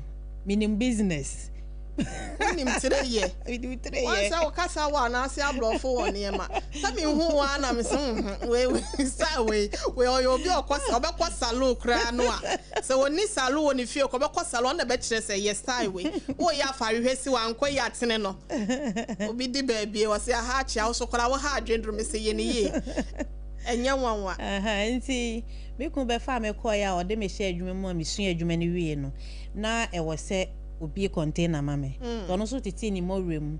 menim business. Wonim tire yɛ. Menim tire Wɔn yɛ. sɛ wokasa wɔ anaase aborɔfo wɔ nneɛma. Sɛ mehu wo ara na mese mhm wei wei style wei wei ɔyɛ obi a ɔkɔ ɔbɛkɔ salon koraa no a sɛ ɔnni salon wɔ ne fie kɔ ɔbɛkɔ salon ɔno na ɛbɛkyerɛ sɛ yɛ style wei. Woyɛ afa ahwehwɛ si hɔ ankɔ yi atene no. Obi di baabi ɔse aha akyea wo so koraa wo ha adwene doro mese yɛ ne yie. Ɛnyɛ nwanwa. Aha nti me kunu bɛfaa me kɔeɛ a ɔde me hyɛɛ adwuma mu a mesua adwuma no wie no na ɛwɔ sɛ obue container ma me. Nti ɔno nso tetee ne mmɔwerɛ mu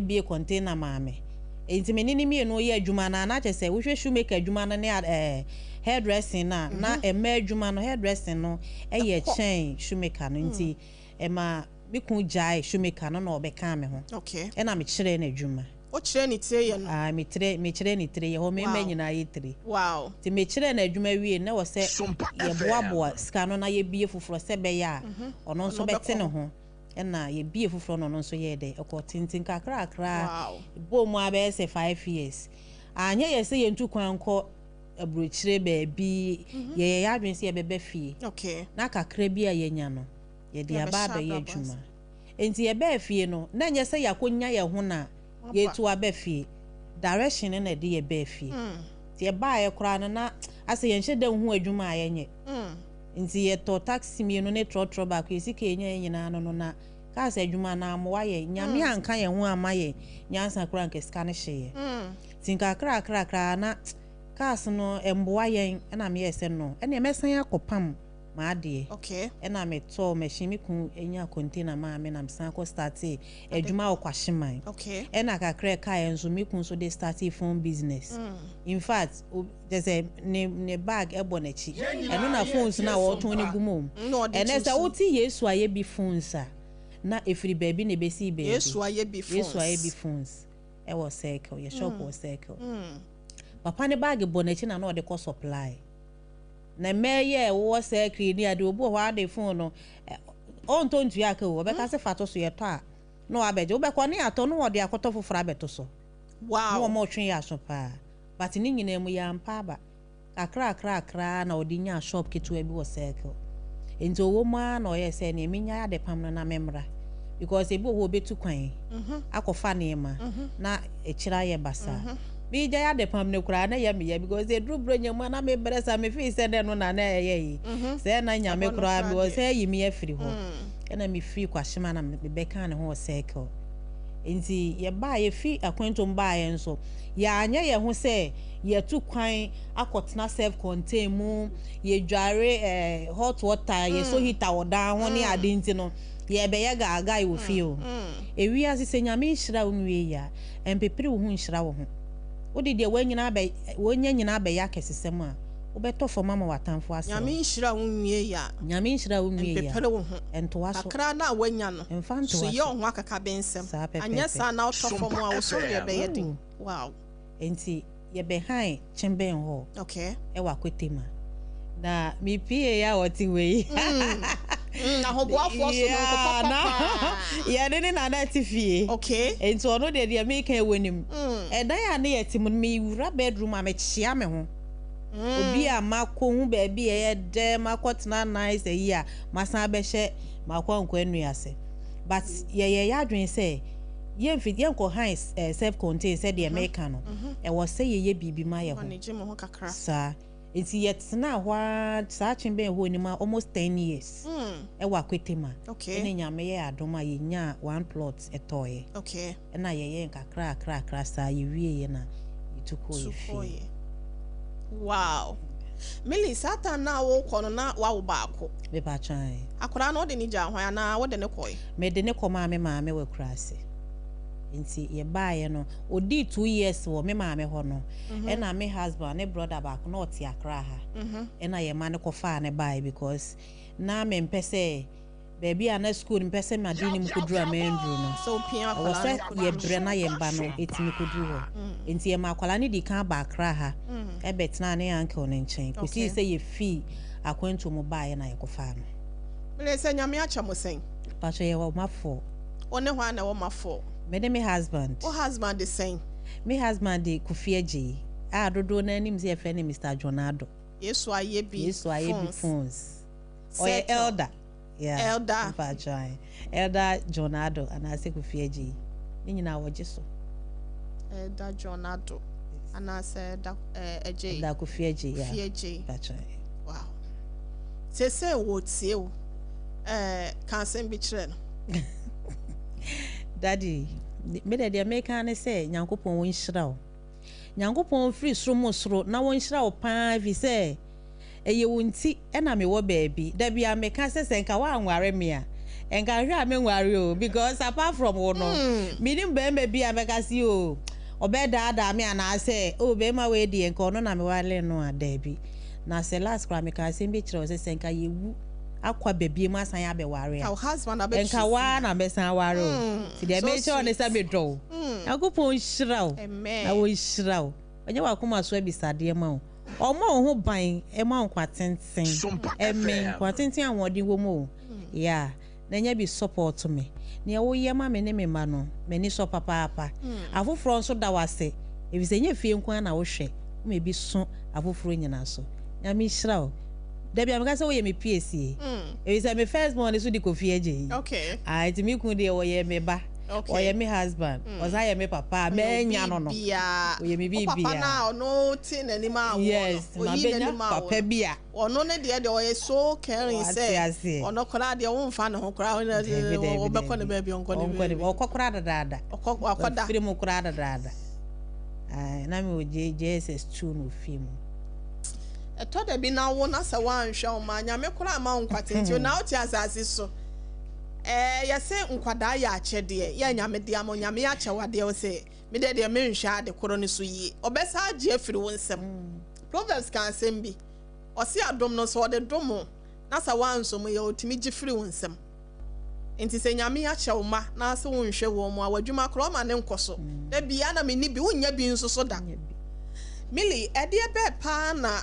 bue container maa me. Nti me ne no mmienu yɛ adwuma no a, na kyerɛ sɛ wohwɛ shoemaker adwuma no ne eh, hairdressing no a, na mmaa adwuma no, hairdressing no yɛ kyɛn shoemaker no. Nti ɛma me kunu gyaee shoemaker no na ɔbɛkaa me ho. Ɛna mekyerɛɛ no adwuma. Wokyerɛɛ ne tire yɛ no? Ae, mekyerɛɛ ne tire yɛ. Hɔ mmarima nyinaa yɛ tire. Wow. Nti mekyerɛɛ no adwuma wiei no, na ɛwɔ sɛ yɛboaboa sika no na yɛbue foforɔ sɛ ɛbɛyɛ a ɔno nso bɛte ne ho. Ɛna yɛbue foforɔ na ɔno nso yɛɛ dɛ, ɛkɔɔ tenten kakrakra, ɛbɔɔ mu ara bɛyɛ sɛ 5 years. Anyɛ yɛ sɛ yɛntu kwan nkɔ aburokyire baabi, yɛyɛ yɛn adwene sɛ yɛbɛba fie. Na kakra bi a yɛanya no, yɛde aba abɛyɛ adwuma. Enti yɛbaa fie no, na ɛnyɛ sɛ yɛakɔnya yɛn ho na yɛretu aba fie. Direction no na ɛde yɛn baa fie. Nti yɛbaeɛ koraa no, na asɛ yɛnhyɛ da nhu adwuma a yɛnyɛ. Nti yɛtɔɔ taxi mmienu ne trɔtrɔ baako, yɛn sika a yɛnyaeɛ nyinaa no no, na cars adwuma no ammoa yɛn. Nyame anka yɛn ho amma yɛn nyansa koraa anka sika no hyeeɛ. Nti nkakrakrakra na cars no mmoa yɛn, ɛna meyɛɛ sɛ no, ɛnneɛ mɛsan akɔpam m'adeɛ. Okay. Ɛna me tɔɔ machine, me kunu nyaa container maa me na me san kɔ startee adwuma wɔ Kwahyeman. Okay. Ɛna kakra ɛkaeɛ nso me kunu nso de startee phone business. In fact, o kyerɛ sɛ ne ne bag ɛbɔ n'akyi. Ɛno na phones no a wɔtɔn no gu mu. Ɛnɛ sɛ wote Yesu ayɛ bi phones a, na ɛfiri baabi na ɛbɛsii baabi. Yesu ayɛ bi phones. Yesu ayɛ bi phones ɛwɔ Circle, yɛ shop wɔ Circle. Papa ne bag bɔ n'akyi na na ɔde kɔ supply. Na mmaa yi a ɛwowɔ circle yi ne ade, obi wɔ hɔ a ɔde phone no, ɔntɔ ntua ka o, ɔbɛka sɛ fa to so, yɛtɔ a na wabɛgye. Wobɛkɔ ne atɔ na wɔde akɔtɔ foforɔ abɛto so. Wow. Na wɔn ɔtwe yɛ aso paa. But ne nyinaa mu yɛampa aba. Kakrakrakra na ɔde nyaa shop ketewa bi wɔ circle. Nti ɔwɔ mu ara na ɔyɛɛ sɛ nea menyae adepam no na memmra. Because ebi wɔ hɔ a obetu kwan akɔfa nneɛma na akyire ayɛ basaa. Megyae adepam no koraa na ɛyɛ me ya because ɛduru Buronya mu a na mebrɛ saa, me feel sɛ na ɛno na na ɛyɛ yi. Sɛ na Nyame koraa me wɔ sɛ ayi me afiri hɔ. Ɛna mefiri Kwashima na mebɛkaa ne ho wɔ circle. Nti yɛbaa yɛfi akwantuom baeɛ nso yɛanyɛ yɛn ho sɛ yɛatu kwan akɔtena self contain mu, yɛdware eh, hot water, yɛsɔ heater wɔ dan ho ne ade nti no yɛrebɛyɛ gaagae wɔ fie o. Ewiase sɛ Nyame nhyira wo nwie yi a, ɛmpepere wo ho nhyira wo ho. Wode deɛ woanyina abɛ, woanya nyina abɛyɛ akɛsesɛm a, wobɛtɔ fam ama w'atamfo asere wo. Nyame nhyira wo nwie yi a, Nyame nhyira wo nwie yi a, ɛmpepere wo ho. ɛntoa so. Kakra no a woanya no, Mfa ntoa so yɛ so. wo ho akakabensɛm. Saa Anyɛ pɛpɛɛpɛ. saa na wotɔ fam a, wo sɔreɛ bɛyɛ den. Oh. Wow. Enti yɛbɛhan Kyembɛn Hall Okay. wɔ Akwetema. Na me PA a ɔte hɔ yi. Ahoboafoɔ so no nko Yeah, papa na paa. yɛne ne nana te fie. Okay. Enti ɔno deɛ deɛ meka wɔ nim. Ɛdan a ne yɛte mu no, mewura bedroom a mekyea me ho. Obi a makɔhu baabi a ɛyɛ dɛ, makɔtena nice ayi a, masan abɛhyɛ m'akwankwa nnua ase. But yɛyɛ yɛn adwene sɛ yɛmfi yɛnkɔ han eh, self contained sɛdeɛ meka no. Ɛwɔ sɛ yɛyɛ biribi ma yɛ ho. Manage mo ho kakra. Saa. Nti yɛtenaa hɔ ara saa kye bɛn hɔ anim a almost 10 years ɛwɔ Akwetema. Ɛna Nyame yɛ adom a yɛnyaa one plot ɛtɔɔyɛ. Ɛna yɛyɛ nkakra akra akra saa, yɛwieɛ na yɛtu kɔɔ yɛ fie. Wow. Millie, saa time na wokɔ no na wawo baako? Mepatwan. Akwadaa no, wode ne gyaa hwan anaa wode ne kɔe? Mede ne kɔmaa me maame wɔ akuraase. Nti yɛbaeɛ no, ɔdii 2 years wɔ me maame hɔ no, ɛna me husband ne brother baako na ɔte Akra ha, ɛna yɛma no kɔfaa ne baeɛ because na mempɛ sɛ baabi a na school no mpɛ sɛ made ne mu kɔduru a manduru no. Sɛ wopia ɛwɔ akwadaa sɛ no kɔduru. Yɛbrɛ na yɛn ba no ɛtumi kɔduru hɔ. Nti yɛma akwadaa no di kan ba Akra ha, ɛbɛtena ne uncle no nkyɛn kɔsii sɛ yɛfii akwantuo mu baeɛ na yɛkɔfaa no. Millie, sɛ Nyame akyɛ mo sɛn? Patro, yɛwɔ ma four. Wo ne hwan na ɛwɔ ma four? Me ne me husband. Wo husband de sɛn? Me husband de Kofi Agyei a dodoɔ no anim sɛ yɛfrɛ no Mr John Ado. Yesu ayɛ bi. Yesu ayɛ bi. Phones. Phones. Ɔyɛ Circle. elder. Yeah. Elder. Mpatwan. Elder John Ado anaasɛ Kofi Agyei. Ne nyinaa wɔgye so. Elder John Ado anaasɛ Elder Agyei. Elder Kofi Agyei. Yeah. Kofi Agyei. Mpatwan. Wow. Sese wɔ tie o. Ka asɛm bi kyerɛ no. Daddy, me de deɛ meka ne sɛ Nyankopɔn wɔnhyira wo. Nyankopɔn firi soro mu soro na wɔnhyira wo paa, fi sɛ ɛyɛ wo nti ɛna mewɔ baabi. Da bi a meka sɛ nka woanware me a, nka hwɛ a menware o, because apart from wo no, menim bɛrima bi a mɛka se o ɔbɛdaadaa me anaasɛ o bɛrima wei deɛ nka ɔno na meware no a, daabi. Na sɛ last koraa meka asɛm bi kyerɛ wo sɛ nka yɛwu akɔ ababie mu asan abɛware a, Wo husband abɛtwi. Nka waa na mɛsan aware o. Nti deɛ So mekyerɛ wo ne sɛ medɔ wo. Nyankopɔn nhyira wo Amen. na wɔnhyira wo, ɔnyɛ wakoma so abisadeɛ ma wo, ɔma wo ho ban, ɛma wo nkwa tenten. Sompa ɛme FM. Nkwa tenten, ahoɔden wɔ mu o ya na nya bi support me. Nea woyɛ ma me ne me mma no, m'ani sɔ papaapa. Afoforɔ nso da wase, ɛfiri sɛ nyɛ fie nko ara na wohwɛ woma bi so afoforɔ nyinaa so. Nyame nhyira wo. Dabi a meka sɛ woyɛ me piesie, ɛfiri sɛ me first born so de Kofi Agye yi. Ah, nti me kun deɛ, wɔyɛ me ba, ɔyɛ me husband, ɔsan yɛ me papa a mɛnya no. Ɔyɛ me Wo papa biribiara. na ɔno te n'anim a wɔ Yes. no. Oyi Mabɛnya n'anim a papa wɔ bi a ɔno ne deɛ ɔyɛ so caring Wate sɛ aseɛ. ɔno koraa deɛ womfa ne ho koraa. Dabi, dabi, Ɔbɛkɔ ne dabi. baabi, ɔnkɔ ne Ɔnkɔ ne baabi. ɔkɔ koraa dadaada. Ɔkɔ, wakɔda. Ɔfiri mu koraa dadaada. Ae, na mewɔ JSS 2 na ofii mu. Ɛtɔ da bi na wo na sɛ woanhwɛ wo ma Nyame koraa ma wo nkwa tenten na wote asase so, yɛsɛ nkwadaa yɛ akyɛdeɛ yɛ Nyame de ama. Nyame akyɛ wadeɛ wo sɛ mede deɛ menhwɛ ade korɔ no so yie, ɔbɛsa agye afiri wo nsɛm. Proverbs ka asɛm bi, ɔse adom no sɛ ɔde dom wo na sɛ woanso mu yɛ, ɔtumi gye firi wo nsɛm. Nti sɛ Nyame akyɛ wo ma na sɛ wonhwɛ wɔ mu a, w'adwuma korɔ ɔma ne nkɔ so da bia na menni bi, wonnya bi nso so da. Millie, ɛdeɛ bɛɛ paa na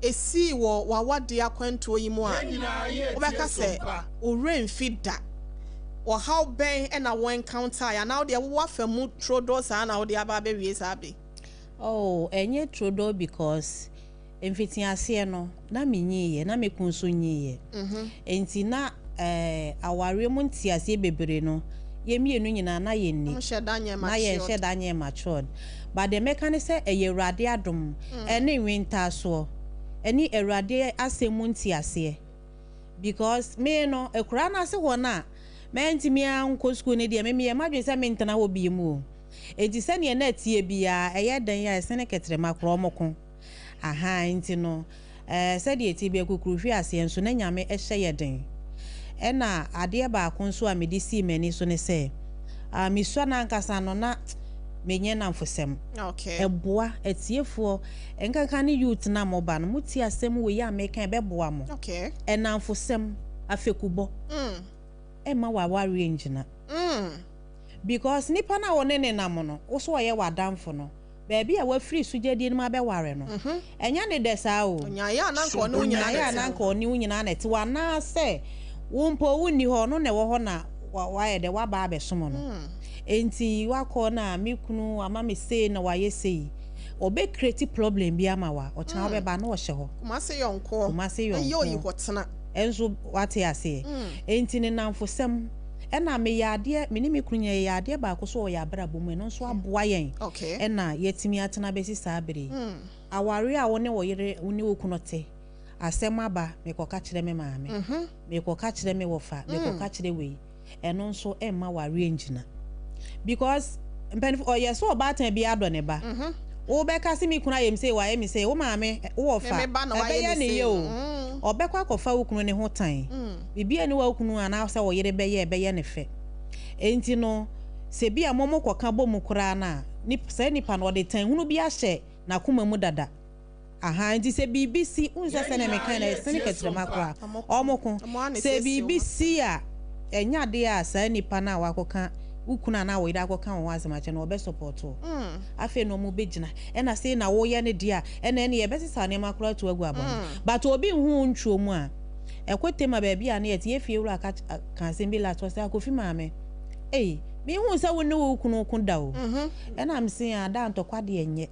esii wɔ w'awadeɛ akwantuo yi mu a wobɛka sɛ wo werɛ mfi da? Ɔhaw bɛn ɛna wo encounter anaa wodeɛ wowɔ afa mu turodoo saa na wode aba abɛwie saa bi? Oh, ɛnyɛ turodoo, because mfitiaseɛ no na menyiiɛ na me kun nso nyiiɛ, nti na awareɛ mu nteaseɛ bebree no, yɛn mmienu nyinaa na yɛnni Nhyɛ da nyɛ na yɛnhyɛ matured. Da nyɛ matured, but deɛ mɛka ne sɛ ɛyɛ Awurade adom ɛne nwentaasoɔ ɛne Awurade asɛm mu nteaseɛ, because me no akura no ase hɔ no a mɛntumi ankɔ sukuu no deɛ, memeyɛ madwene sɛ mentena hɔ bie mu o. Enti sɛneɛ na ɛteɛ biara, ɛyɛ dan a ɛsene kɛtrɛma korɔ ɔmo ko aha. Nti no sɛdeɛ ɛte bi akukuru hwe aseɛ nso na Nyame ɛhyɛ yɛ den. Ɛna adeɛ baako nso a mede sii m'ani so ne sɛ, ah, mesua no ankasa no na menyɛ namfosɛm. Ɛboa atiefoɔ nkanka ne youth na moba no, motie asɛm wɔ yi a meka, ɛbɛboa mo. Ɛnamfosɛm afekubɔ ɛma w'awareɛ ngyina, because nipa no a wɔne ne nam no, wo so ɔyɛ w'adamfo no, baabi a wafiri sogyadie no mu abɛware no, ɛnyɛ ne dɛ saa o. Onyaeɛ a na nka ɔne wo nyinaa Onyaeɛ a na na ɛte. nka ɔne wo nyinaa na ɛte wɔ, anaasɛ wo mpo wonni hɔ, ɔno na ɛwɔ hɔ na wayɛ dɛ waba abɛsom no. Enti wakɔ na me kunu ama me sei na wayɛ sei. Ɔbɛ create problem bi ama wo a, ɔkyena wobɛba na ɔhyɛ hɔ. Kumase yɔnkoɔ. Kumase yɔnkoɔ. Ɛyɛ oyi hɔ tena. Ɛnso wate aseɛ. Enti ne nnamfosɛm. Ɛna meyɛ adeɛ, me ne me kunu nyinaa yɛyɛ adeɛ baako so wɔ yɛn abrabɔ mu, ɛno nso aboa yɛn ɛna yɛatumi atena bɛsi saa bere yi. Awareɛ a wo ne wo yere, wo ne wo kunu te, asɛm aba, mekɔka kyerɛ me maame, mekɔka kyerɛ me wɔfa, mekɔka kyerɛ wei. Ɛno nso mma wareɛ ngyina because mpanyinfo ɔyɛ sɛ ɔbaatan bi adɔ ne ba mhm. Wobɛka se me kunu ayɛ me sei, wayɛ me sei, wo maame wowɔ fa ɛbɛyɛ ne yɛ o mm. Ɔbɛkɔ akɔfa wo kunu ne ho tan mm. Biribi a ne wa wo kunu anaasɛ wo yere bɛyɛ ɛbɛyɛ ne fɛ, enti no sɛ bi a mo mo kɔka bɔ mu koraa no a, saa nipa no ɔde tan hunu bi ahyɛ n'akoma mu dada. Ahaa, nti sɛ biribi si, wohu sɛ sɛdeɛ mekae no, ɛsene kɛtrɛma koraa, wɔko. Sɛ biribi si a, ɛnyɛ adeɛ a saa nipa no a wakɔka, wo kunu anaa wo yere akɔka wo ho asɛm akyerɛ no, ɔbɛsupɔɔto wo. Afei na wɔbɛgyina, ɛna sei na woyɛ no deɛ a, ɛna ɛne yɛbɛsesa nneɛma koraa atu agu abɔnten. But obi nhu wo ntwerɛ mu a, ɛkɔ Tema baabi a na yɛte, yɛn fiewura ka ka asɛm bi last, ɔsɛ Akofi maame, ei, menhuu sɛ wo ne wo kunu ko da o. Ɛna mese, ah, da ntɔkwa deɛ nyɛ.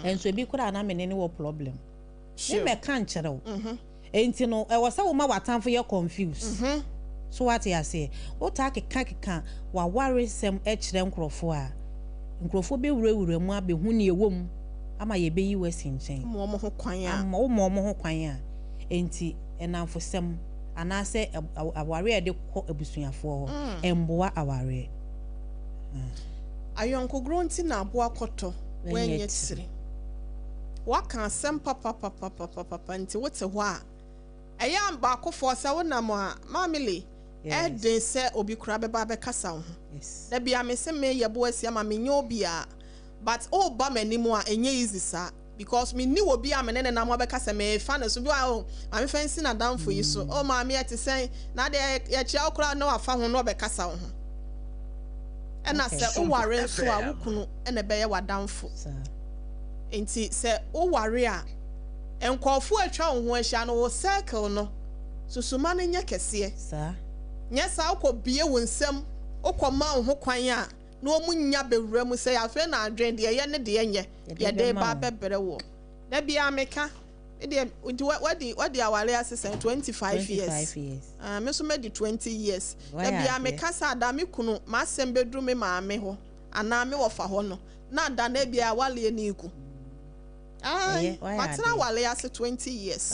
Nso ebi koraa na me ne no wɔ problem. Me mɛka nkyerɛ wo. Mm-hmm. Enti no, ɛwɔ sɛ woma w'atamfo yɛ confuse. Mm-hmm. So wate aseɛ? Wotaa keka keka w'awaresɛm kyerɛ nkurɔfoɔ a, nkurɔfoɔ bɛwurawura mu abɛhu nea ɛwɔ mu ama yɛbɛyi wo asi nkyɛn. Woma wɔn ho kwan a. Ama woma wɔn ho kwan a. Enti nnamfosɛm anaasɛ awareɛ a yɛde kɔ abusuafoɔ hɔ, mm. ɛmboa awareɛ. Ayɔnkogorɔ nti na aboa kɔtɔ wanyɛ tiri. Waka asɛm papapapapapa nti wote hɔ a, ɛyɛ a baakofoɔ sɛ wonam a, Maame Lee, ɛden sɛ obi koraa bɛba abɛkasa wo ho. Da biara mese meyɛ bo asi ama menyɛ obiara but woba m'anim a ɛnyɛ easy saa. Because me nni obi a me ne no nam abɛka sɛ merefa no so bi wɔ ha oh maame fa nsi n'adamfo yi so oh maame ɛte sɛn na adeɛ yɛkyia wo koraa na wafa ho na ɔbɛkasa wo ho ɛna sɛ woware nso a wo kunu ɛna ɛbɛyɛ w'adamfo nti sɛ woware a nkurɔfoɔ atwa wo ho ahyia no wo circle no susuma no nyɛ kɛseɛ nyɛ saa wokɔ bie wo nsam wokɔ ma wo ho kwan a na wɔn nya bɛwura mu sɛ afei na adwene deɛ ɛyɛ ne deɛ nyɛ yɛde reba abɛbrɛ woɔ. Da biara meka, me deɛ nti wadi wadi aware ase sɛn 25 years. Ah, me nso madi 20 years. Da biara meka sɛ ada me kunu m'asɛm bɛduru me maame hɔ anaa me wɔfa hɔ no na ada no ebia awaleɛ no regu. Ae, matena aware ase 20 years.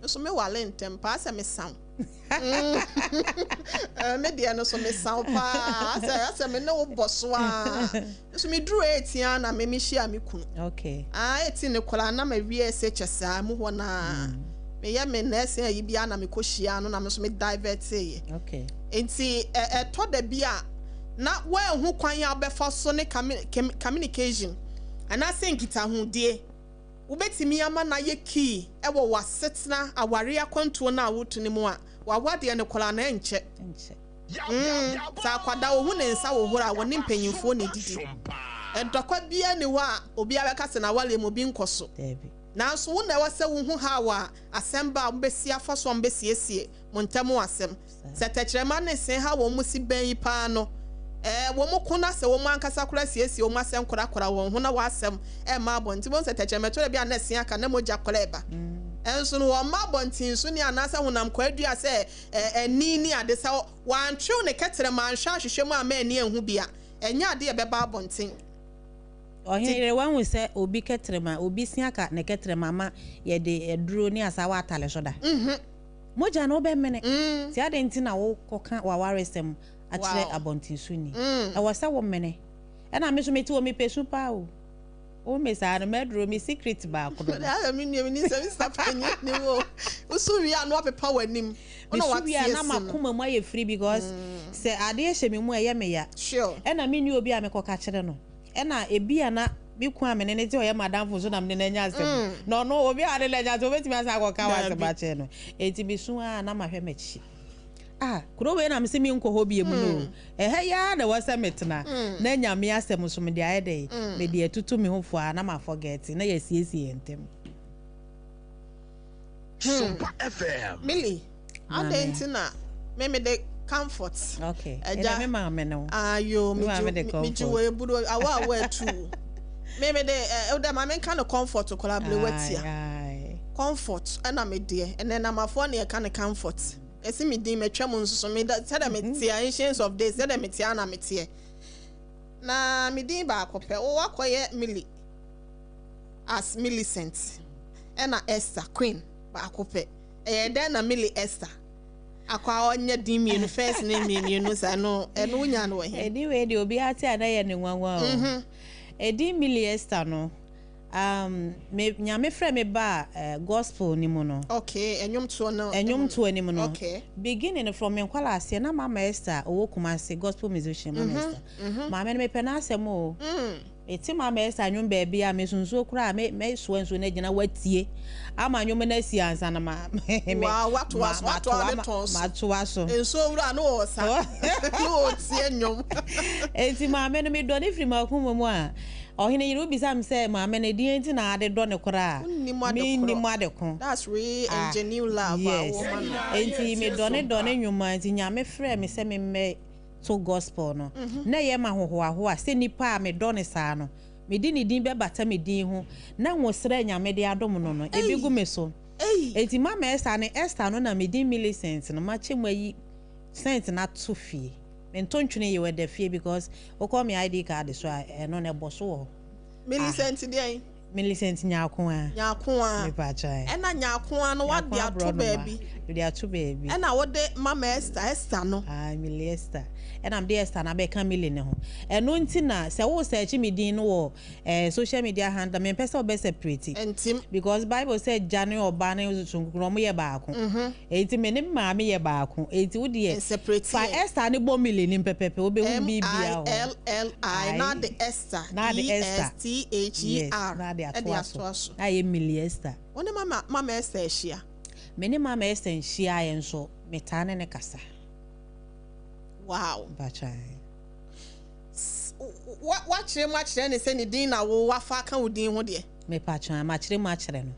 Nso me ware ntɛm paa sɛ mesaw. Mm. Me deɛ no so mesaw paa sɛ asɛ me ne wo bɔ so aa. Nso me duru 18 aa na me me hyia me kunu. Okay. Ah, 18 ne koraa na ma wie SHS saa mu hɔ naa. Mm. Me yɛ me nursing ayi bi na me kɔ hyia no na me so me divert yɛ. Okay. Nti ɛtɔ da bi a na woanhu kwan a wobɛfa so ne communication anaasɛ nkitahodie wobɛtumi ama no ayɛ key wɔ w'asetena awareɛ akwantuo no a woretu no mu a, w'awadeɛ no koraa no ɛnkyɛ. Mm, sɛ akwadaa ɔhu ne nsa hohoro a, wɔne mpanyinfoɔ na ɛdidi. Ntɔkwa biara nni hɔ a obiara bɛka sɛ n'awareɛ mu obi nkɔ so. Nanso wo na ɛwɔ sɛ wohu how a asɛm ba a mobɛsi afa so a mobɛsiesie mo ntam asɛm. Sɛ tɛkyerɛma ne se ha wɔn si bɛn yi paa no, ɛɛ, wɔn ko na sɛ wɔn ankasa koraa siesie wɔn asɛm korakora wɔn ho na wɔn asɛm mma abɔnten. Wobɛhu sɛ tɛkyerɛma ɛtɔ da bi a na ɛse aka na mogya koraa ɛba. Ɛnso no wɔmma abɔnten so ni anaasɛ honam kwadua sɛ ani ne ade. Sɛ wɔantwew ne kɛtrɛma anhwɛ ahwehwɛ mu amma ani anhu bi a, ɛnyɛ ade a ɛbɛba abɔnten. Ɔhene yere, woahu sɛ obi kɛtrɛma, obi se aka ne kɛtrɛma ma yɛde aduro ne asaawa atale so da? Mogya no wobɛmene. Nti adɛn nti na wokɔka w'awaresɛm akyerɛ abɔntensoni? Ɛwɔ sɛ womene. Ɛna me nso mete hɔ mepɛ su paa o. Wo me saa no mɛduro me secret baako no. Ayɛ me nua menim sɛ me sista panyin ni wo. Wosu wie a na wapepa w'anim. Wo na Mesu wie a wate na asi no. m'akoma mu ayɛ firi because sɛ adeɛ hyɛ me mu a ɛyɛ me ya. Sure. Ɛna menni obi a mekɔka kyerɛ no. Ɛna ebia na me kun a me ne no te ɔyɛ m'adamfo nso na me ne no anya asɛm. Na ɔno obi a ɔne no anya asɛm obetumi asan akɔka w'asɛm akyerɛ no. Enti mesu ara na mahwɛ m'akyi. Ah, kuro wei na mese menkɔ hɔ biom no o. Ɛha yi ara na ɛwɔ sɛ metena. Na Nyame asɛm nso mede ayɛ dɛn? Mede atutu me ho fo ara na ma forget na yɛasiesie yɛn ntam. Sompa FM. Millie, adɛn nti na me mede comfort. Okay. Ɛda me maame no. Ayo, me gye wo eburo awa awa atu. Me me de eh, wodɛ ma menka no comfort koraa bere watia. Comfort ɛna me deɛ. Ɛnɛ namafoɔ ne ɛka no comfort. Ɛsi me din matwa mu nso so me da sɛdeɛ meteɛ ancients of days sɛdeɛ meteɛ na meteɛ. Na me din baako pɛ wo wakɔyɛ Millie as Millicent ɛna Esther Queen baako pɛ. Ɛyɛ dɛn na Millie Esther akɔ a ɔnyɛ din mmienu first name mmienu saa no ɛno wonya no wɔ he? Edin wei deɛ obiara te a na ɛyɛ ne nwanwa o. Edin Millie Esther no, me Nyame frɛ me baa gospel no mu no. Okay, ɛnwomtoɔ no. Ɛnwomtoɔ no mu no. Okay. Beginning no from me nkwadaa aseɛ na Mama Esther ɔwɔ Kumasi gospel musician Mama Esther. Maame no mepɛ n'asɛm o. Mete Mama Esther nnwom baabi a meso nsuo koraa a me mɛsoa nsuo no agyina watie ama nnwom no asi ansa na ma me Wow, watoa so, watoa ne tɔn so. Matoa so. Nsuo wura no wɔ sa na ɔtie nnwom. Enti maame no medɔ no firi m'akoma mu a, ɔhene yere wobisa me sɛ maame no deɛn nti na ade dɔ no koraa a, mennim ade ko. That's real and genuine love a Yes. wowɔ ma no. Enti medɔ ne dɔ ne nnwom a nti Nyame frɛɛ me sɛ memmɛ to gospel no, na ɛyɛ me ahohoahoa sɛ nipa a medɔ no saa no, mede ne din bɛbata me din ho, na ngosra a Nyame de adom no no, ebi gu me so. Enti Mama Esther ne Esther no na me din Millicent no, makyɛ mu ayi cent no ato fie. Mento ntwene yeo, ɛda fie because wokɔ me ID card so a, ɛno no ɛbɔ so wɔ hɔ. Millicent deɛn? Millicent Nyarkoa. Nyarkoa. Mepakyɛ. Ɛna Nyarkoa no wade ato baabi. Mede ato baabi. Ɛna wode Mama Esther, Esther no. Ah, Millie Esther. Ɛna mede Esther no abɛka Millie no ho. Ɛno nti na sɛ wo search me din no wɔ eh, social media handle, mempɛ sɛ wobɛ separate. Ntim. Because Bible sɛ gya ne ɔba ne sonkonkono ɔmo yɛ baako. Enti me ne me maame yɛ baako. Enti wo deɛ, fa Esther no bɔ Millie no pɛpɛpɛ, wobɛhu biribiara wɔ hɔ. M-I-L-L-I, na ade Esther, Na ade Esther. E-S-T-H-E-R, Yes, na ade de atoa so. atoa so. Na ayɛ Millie Esther. Wo ne Mama, Mama Esther ahyia? Me ne Mama Esther nhyiaeɛ nso, metaa ne no kasa. Wow. Mpakyɛ ae. Wa, wakyerɛ mu akyerɛ no sɛ ne din na wo, wafa aka wo din ho deɛ? Mepakyɛ ae, makyerɛ mu akyerɛ no.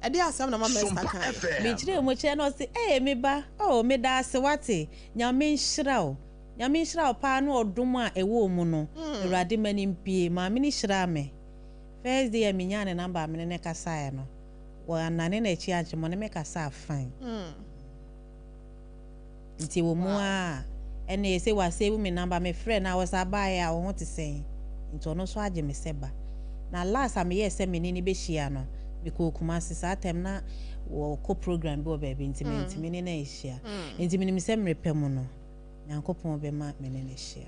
Ɛdeɛn asɛm na Mama Esther kaeɛ? Mekyerɛɛ mu kyerɛɛ no, ɔse, Ee, me ba, oh, meda ase, wate? Nyame nhyira wo. Nyame nhyira wo paa ne ɔdom a ɛwɔ wo mu no. Awurade ma no mpue. Maame no hyiraa me. First day a menyaa ne number a me ne no kasaeɛ no, wannane n'akyi ankyerɛ me, ɔne me kasaa fine. Nti ɛwɔ mu ara a, ɛnna ɛsɛ wa save me number, me frɛ no a, ɔsɛ abaeɛ a, wo ho te sɛn? Nti ɔno nso agye me sɛ ba. Na last a meyɛɛ sɛ me ne no bɛhyia no, mekɔɔ Kumasi, saa time na wɔkɔ program bi wɔ baabi nti mantumi ne no anhyia. Nti menim sɛ mmerɛ pa mu no, Nyankopɔn bɛma me ne no ahyia.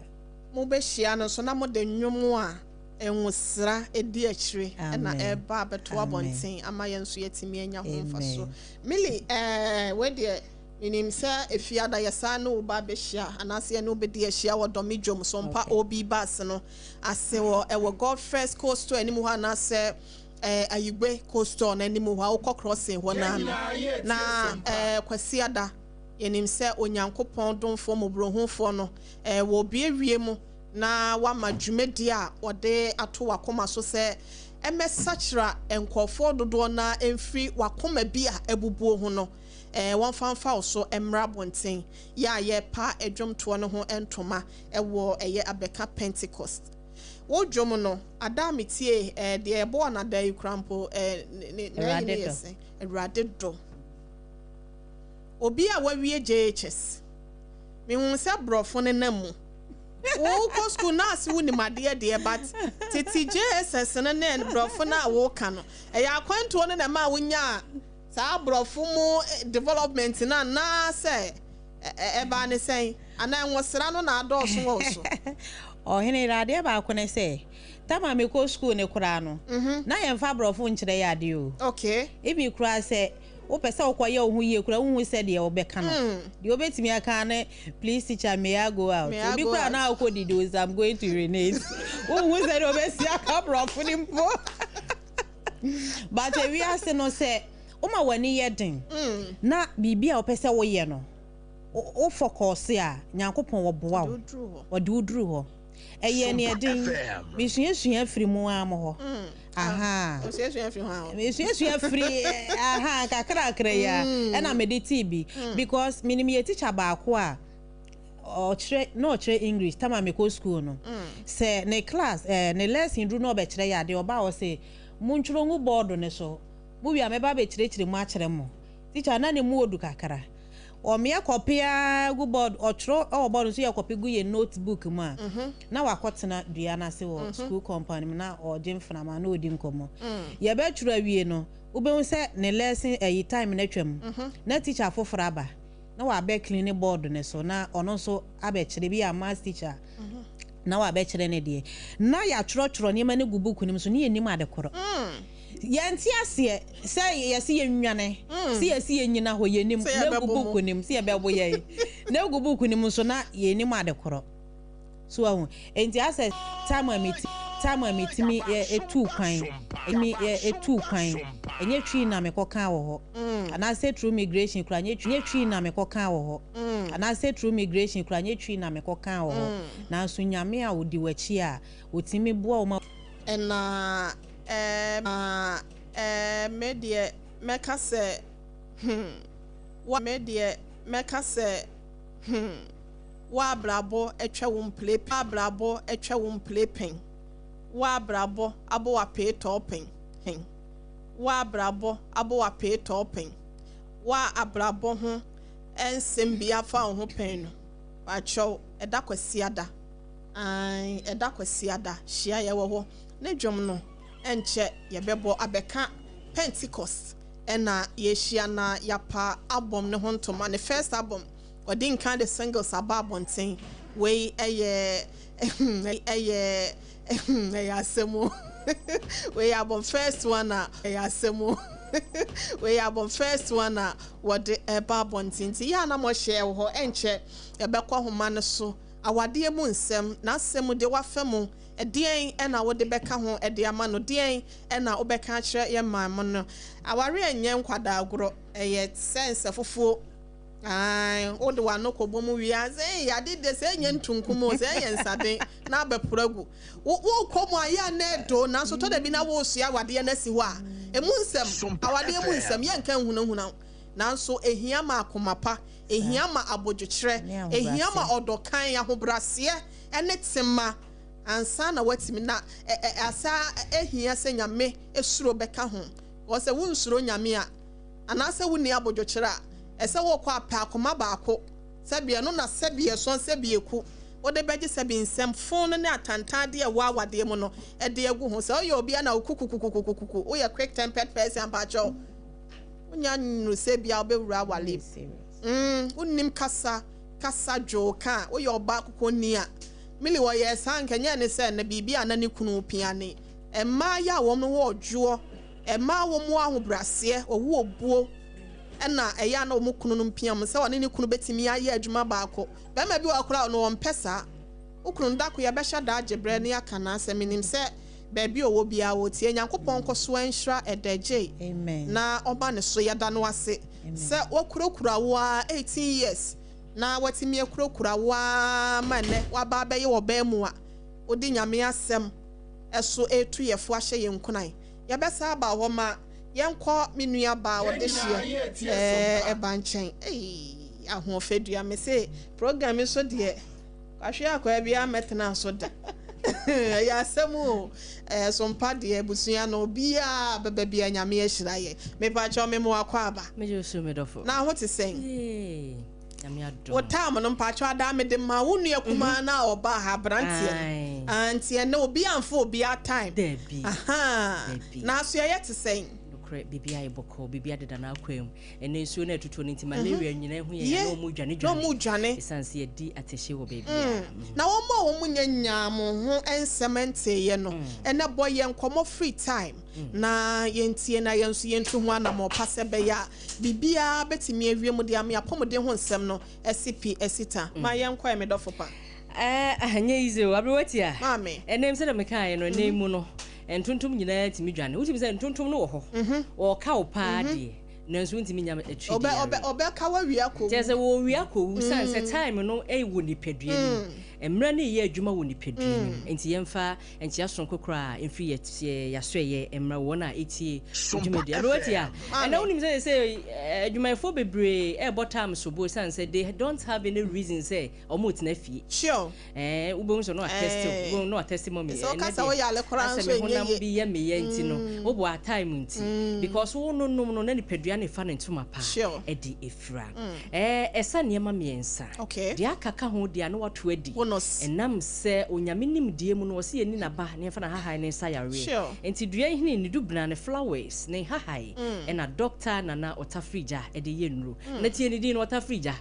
Mobɛhyia no nso na mode nnwom a nwosra di akyire na ɛreba abɛto abɔnten ama yɛn nso yɛatumi anya ho mfasoɔ. Millie, ɛɛ, wei deɛ menim sɛ Efiada yɛsan ne wo ba abɛhyia anaasɛ yɛne wo bɛdi ahyia wɔ Dɔme dwom so mpa OB bus no ase wɔ ɛwɔ Godfrey's Cold Store anim hɔ anaasɛ ɛɛ Ayigbe Cold Store no anim hɔ a wokɔ crossing hɔ no ano na ɛɛ Kwasiada yɛnim sɛ Onyankopɔn domfoɔ mmɔborɔhunufoɔ no ɛɛ wɔ obi mu na wama dwumadie a wɔde ato w'akoma so sɛ ɛmmɛsakyera nkurɔfoɔ dodoɔ no ara mfiri w'akoma bi a abubuo ho no, ɛɛ, wɔmfa mfa wo so mmra abɔnten. Yɛ a yɛrepa dwomtoɔ no ho ntoma wɔ ɛyɛ abɛka Pentecost. Wo dwom no, ada a metiee, ɛɛ, deɛ yɛbɔɔ no ada yi koraa mpo, ɛɛ, ne, ne, n'ayi no Awurade yɛ dɔ. sɛn? Awurade dɔ. Obi a wawie JHS, mehuu sɛ borɔfo no nam mu. Wokɔ school na ase wonim adeɛ deɛ but tete JSS no ne borɔfo no a woka no ɛyɛ akwantuo no na ɛma wonyaa saa borɔfo mu development no anaasɛ ɛbaa ne sɛn anaa nwosra no na adɔɔso wɔ wo so? Ɔhene yere adeɛ baako ne sɛ tam a mekɔ school no koraa no na yɛmfa aborɔfo nkyerɛ yɛ adeɛ o. Okay. Even koraa sɛ wopɛ sɛ wokɔyɛ wo ho yie koraa wonhu sɛdeɛ wobɛka no. Deɛ wobɛtumi aka ne please teacher may I go out. May I Obi go koraa out. na wokɔ didi wo sɛ I'm going to urinate. Wonhu sɛdeɛ wobɛsi aka borɔfo no mpo. But ewiase no sɛ woma w'ani yɛ den na biribi a wopɛ sɛ woyɛ no wo fɔkɔɔse a Nyankopɔn wɔboa wo. Ɔde wo duru hɔ. Ɛyɛ nea ɛden. Mesuasua firi mo ara mo hɔ. Ahaa. Mesuasua firi ahaa kakrakra yi a ɛna mede tee bi. Because menim yɛ teacher baako a. Ɔkyerɛ na ɔkyerɛ English time a mekɔ school no. Sɛ ne class eh, ne lesson duru na ɔbɛkyerɛ yɛ adeɛ, ɔba a ɔse, Montwerɛ ngu bɔɔdo no so, mowie a mɛba abɛkyerɛkyerɛ mu akyerɛ mo. Teacher, na ne mu ɔdu kakra. Ɔmeɛ kɔpe ara gu bɔɔd, ɔtwerɛ wɔ bɔɔdo no so yɛ kɔpe gu yɛn note book mu a, na wakɔtena dua no ase wɔ school compound mu na ɔregye mframa na ɔredi nkɔmmɔ. Yɛbɛtwerɛ awie no, wobɛhu sɛ ne lesson ayi time no atwam, na teacher foforɔ aba. na wabɛ clean board no so na ɔno nso abɛkyerɛ bi a maths teacher na wabɛkyerɛ ne deɛ na yɛatwerɛtwerɛ nneɛma no gu book no mu so ne yɛnim ade korɔ yɛnte aseɛ sɛ yɛse yɛnwane sɛ yɛse yɛnyina hɔ yɛnim na egu book no mu sɛ yɛbɛbo yɛn na egu book no mu nso na yɛnim ade korɔ. So wahu? Enti asɛ time a meti time a metumi tuu kwan, me tuu kwan, ɛnyɛ Twi na mekɔ kaa wɔ hɔ. Anaasɛ through migration koraa, ɛnyɛ Twi, nyɛ Twi na mekɔ kaa wɔ hɔ. Anaasɛ through migration koraa, ɛnyɛ Twi na mekɔ kaa wɔ hɔ. Nanso Nyame a odi w'akyi a, otumi boa wo ma. Ɛna ɛɛ ɛɛ me deɛ mɛka sɛ hmm wa me deɛ mɛka sɛ hmm. W'abrabɔ atwa wo mpire pɛn. W'abrabɔ atwa wo mpire pɛn. W'abrabɔ abɔ w'apeetɔɔ pɛn. W'abrabɔ abɔ w'apeetɔɔ pɛn. W'abrabɔ ho nsɛm bi afa wo ho pɛn no, pakyɛw, ɛda Kwasiada. Ae, ɛda Kwasiada. Hyia yɛ wɔ hɔ. Ne dwom no, ɛnkyɛ yɛbɛbɔ abɛka Pentecost ɛna yɛahyia na yɛapa album no ho ntoma, ne first album. Ɔde nkan de singles aba abɔnten. Wei yɛ ɛyɛ ɛyɛ asɛm o. Wei yɛ album first one a ɛyɛ asɛm o. Wei yɛ album first one a wɔde ɛba abɔnten. Nti yɛ a na mohyɛ wɔ hɔ ɛnkyɛ yɛbɛkɔ ahoma no so. Awadeɛ mu nsɛm, n'asɛm deɛ wafa mu, ɛdeɛn na wode bɛka ho de ama no, deɛn na wobɛka akyerɛ yɛn maame no. Awareɛ nyɛ nkwadaa agorɔ, ɛyɛ sɛ nsɛfofuo. Ae, wode w'ano kɔbɔ mu wie a, sɛ ei, ade deɛ sɛ ɛnyɛ ntunkum o, sɛ ɛyɛ nsaden na abɛporo agu. Wo, wokɔ mu a, yɛ a na ɛdɔ, nanso tɔ da bi na woresoa awadeɛ no asi hɔ a, ɛmu nsɛm, awadeɛ mu nsɛm, yɛnka nhunahuna wo. Nanso ɛhia ma akoma pa, ɛhia ma abodwokyerɛ, ɛhia ma ɔdɔ kann, ahobraseɛ ne tema ansa na woatumi, na ɛ, ɛ, asa ɛhia sɛ Nyame suro bɛka ho. Because sɛ wonsuro Nyame a, anaasɛ wonni abodwokyerɛ a, ɛsɛ wokɔ a pɛ akoma baako, sɛbi ɛno na sɛbi ɛsɔn sɛbi ɛku, wode bɛgye sɛbi nsɛm fon no ne atantandeɛ a ɛwɔ awadeɛ mu no de agu ho. Sɛ woyɛ obi a na wo kukukukukuku, woyɛ quick tempered person a, mpakyɛw, wonya nnuru sɛ bia wobɛwura awale mu. Mm, wonnim kasa, kasa dwoo ka a, woyɛ ɔbaa kokonni a, Millie ɔyɛɛ saa anka ɛnyɛ ne sɛ na biribi a na ne kunu pia ne mmaa yi a wɔn wɔ ɔdwoɔ Mmaa a wɔwɔ ahobrɛaseɛ, wɔwɔ obuo, ɛna ɛyɛ a na wɔn kununom pia wɔn sɛ ɔne ne kunu bɛtumi ayɛ adwuma baako. Barima bi wɔ hɔ koraa a ɔno ɔmpɛ saa. Wo kunu no, da ko yɛbɛhyɛ da agye berɛ na yɛaka n'asɛm. Menim sɛ baabi a ɔwɔ biara ɔretie. Nyankopɔn nkɔ so nhyira Ɛda Adjei na ɔma ne so. Yɛda no ase sɛ wakurakura wo ara 18 years na watumi akurakura wo ara ma ɛnnɛ waba abɛyɛ ɔbaa mu a wode Nyame asɛm so retu yɛn fo ahyɛ yɛn nkuran. Yɛbɛsan aba hɔ ma yɛnkɔ me nua baa ɔdehyeɛ ɛɛ ɛba nkyɛn. Ei ahoɔfɛ dua me se program yi so deɛ kwahwe akwaa biara mɛtena so da. Ɛyɛ asɛm o. Ɛɛ so mpa deɛ abusua no obiara bɛba biara Nyame ahyira yɛn. Mepakyɛw me mo akɔ aba. Megye wo so me dɔfo. Na ho te sɛn? Yee. Nyame adom. Wo time no mpakyɛw adaa mede maa wo nua kumaa no a ɔbaa ha abranteɛ no. Ah nti ɛnɛ obi amfa obiara time. Dabi. Ahaa. Dabi. Na asoɛeɛ te sɛn? Nokorɛ biribiara ayɛ bɔkɔɔ, biribiara deda n'akwan mu. Ɛnɛ nsuo no a ɛtotɔ no nti malaria nyinaa ahu yɛn a na wɔn redwane dwane. Na wɔn redwane. Ɛsiane sɛ yɛadi atɛhyɛ wɔ baabiara. Na wɔn a wɔn nya nyaa mo ho nsɛm nteeɛ no, ɛnɛ bɔ yɛn nkɔmmɔ free time na yɛntie na yɛn nso yɛntu ho anamɔn pa sɛ ɛbɛyɛ a Biribiara bɛtumi awie mu de ama yɛn apɔmuden ho nsɛm no asi pi asi ta. Ma yɛnkɔ ɛ, me dɔfo pa. Ɛɛ, ɛnyɛ easy o. Aberewa tia. Maame. Ɛnɛ sɛdeɛ mekaeɛ no, ɛnɛ mu no, ntontom nyinaa tumi dwane. Wotumi sɛ ntontom no wɔ hɔ. Wɔka wo paa deɛ, nanso wontumi nya atwidi yareɛ. Ɔbɛka wo awia akɔwu. Kyerɛ sɛ wɔwia akɔwu sane sɛ time no wɔ nipadua no mu. Mmerɛ no reyɛ adwuma wɔ nipadua no mu, enti yɛmfa nkyea sononko koraa mfiri yɛ yɛasoɛeɛ mmra wɔn a ɛtie dwumadie. Aberewa tie a, ɛnɛ wonim sɛ sɛ adwumayɛfoɔ bebree ɛrebɔ time sobo ɛsiane sɛ they don't have any reason sɛ wɔn retena fie. Sure. Ɛɛ wobɛhu sɛ no atɛste eh. wobɛhu no atɛste mɔmi. Sɛ ɔka sɛ woyɛ ale koraa nso ɛnyɛ yie. Asɛ me honam bi yɛ me yɛ nti no wobɔ a time nti because wo no nom no na nipadua no fa ne ntoma pa ɛde efira. Ɛɛ ɛsa nneɛma mmiɛnsa. Okay. Deɛ aka ka ho deɛ a na wato adi. Bonus. Ɛnam sɛ Onyame nimdeɛ mu no ɔse yɛnni n'aba na yɛmfa n'ahahae no nsa yareɛ. Sure. Nti dua nhini, ne dubena, ne flowers, ne nhahae ɛna Doctor Nana Ɔtafirigya de yɛ nnuro. Na tie ne din no, Ɔtafirigya.